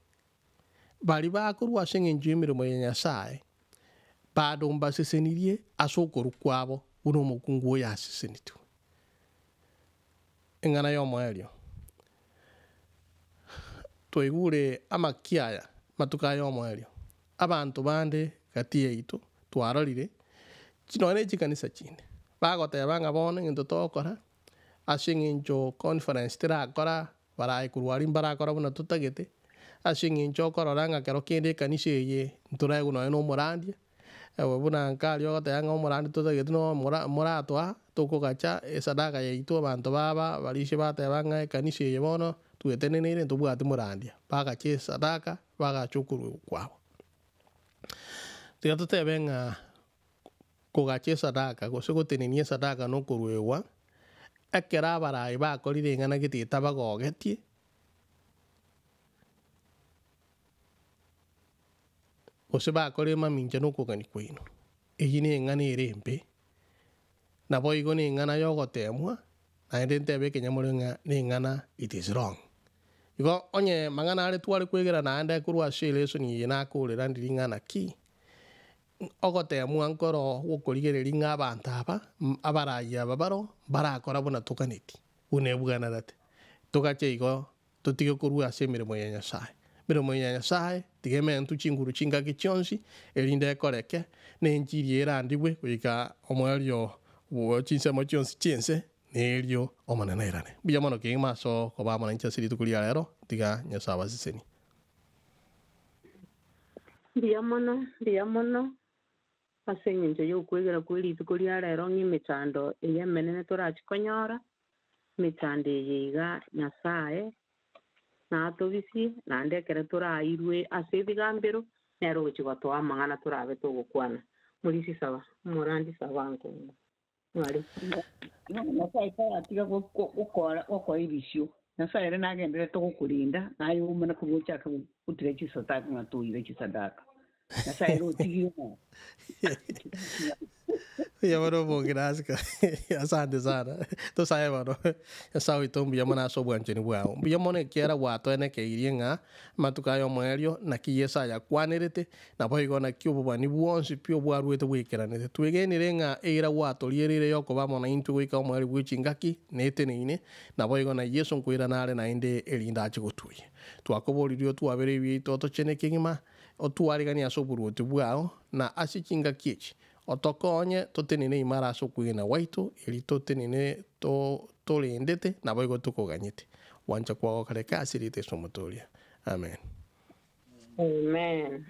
Speaker 1: baria bakorwa ase eng'encho y'emeremo ya Nyasae, bado mbasesenirie ase okorwa kwabo buna omokungu oyo asesenetwe. Eng'ana y'omoerio. Twaigure amakiaya amatuko aya omoerio, abanto bande gati yaito twarorire, nonya ne chikanisa chinde, bagoteba ng'a bono egento togokora, ase eng'encho conference terakora, baraye korwa aria mbarakora buna totagete, ase eng'encho okorora ng'a kero kende ekanisa eye ntoraegwe nonya na omorandia, Ewe buna nkaria ogoteba ng'a omorandi totageti no mora moratoa, tokogacha esadaka yaito abanto baba barisia bateba ng'a ekanisa eye bono tweteneneire ntobwati morandia, bagacha esadaka, bagacha okoruegwa kwabo. Tiga totebe ng'a kogacha esadaka gose gotenenia esadaka na okoruegwa, ekero abarai bakorire eng'ana gete etabagogetie. Gose bakore emamincha nokogania kwaino. Eyio neng'ana ere embe, naboigo neng'ana y'ogoteemwa, naende ntebe ekenyamorero ng'a neng'ana it is wrong. Igo onye mang'ana are tware kwegera naende korwa ase elesson eye nakorera ndiri ng'a naki, ogoteemwa nkoro gwokorigereria ng'a abanto aba, abarai aba baro, mbarakora buna toganeti, buna ebwenerete. Togache igo Totige korua ase emeremo ya Nyasae. Emeremo ya Nyasae tiga ementwe chinguru chingaki chionsi, erinde ekoreke, na enchiri erandigwe goika omoerio bwe chinsemo chionsi chi'ense, na erio Omonene airane. Mbuya mono kegima ase okoba amo nainche ase rituko ria rero, tiga Nyasae abasesenie.
Speaker 3: Mbuya mono, mbuya mono, ase engencho y'okwegera kwe rituko ria rero ng'a emechando eye emenene torachi konyora, Emechando eye iga Nyasae natobisie, naende ekero torairwe ase ebigambero, nere ogochia gotoa amang'ana torabe togokwana. Morisi saba, omorandi saba nkong'u. Mwari.
Speaker 6: Nyasae taratiga gokora gokoa ebisio, Nyasae ere nagendererete gokorinda, naye omana koba ochake gotira chisadaka ng'a toire chisadaka. Nyasaye rotigire mo.
Speaker 1: Mbuya mono omong'ina asika asante sana tosae mono nyasaye oito mbuya mono ase obwanchani bwao mbuya mono ekiagera gwatoenekeirie ng'a amatuko aya omoerio naki Yeso ayakwanerete naboigo naki obobani bwonsi pi obwaruete bwaikeranete. Twegenire ng'a eira gwatoriereire yokoba amo naintwe goika omoerio bwe chingaki neteneine naboigo na Yeso nkoirana are naende erinde ache gotuoyia. Twakoboririe otwabere ebiaito otochene kegima otwariganie ase oboruoti bwao na ase chingaki echi Otokonye totenene imara ase okwegena gwaito, erio totenene torendete, naboigo tokoganyete. Gwancha kwao gokareke ase erieta Yeso Omotoria. Amen.
Speaker 3: Amen.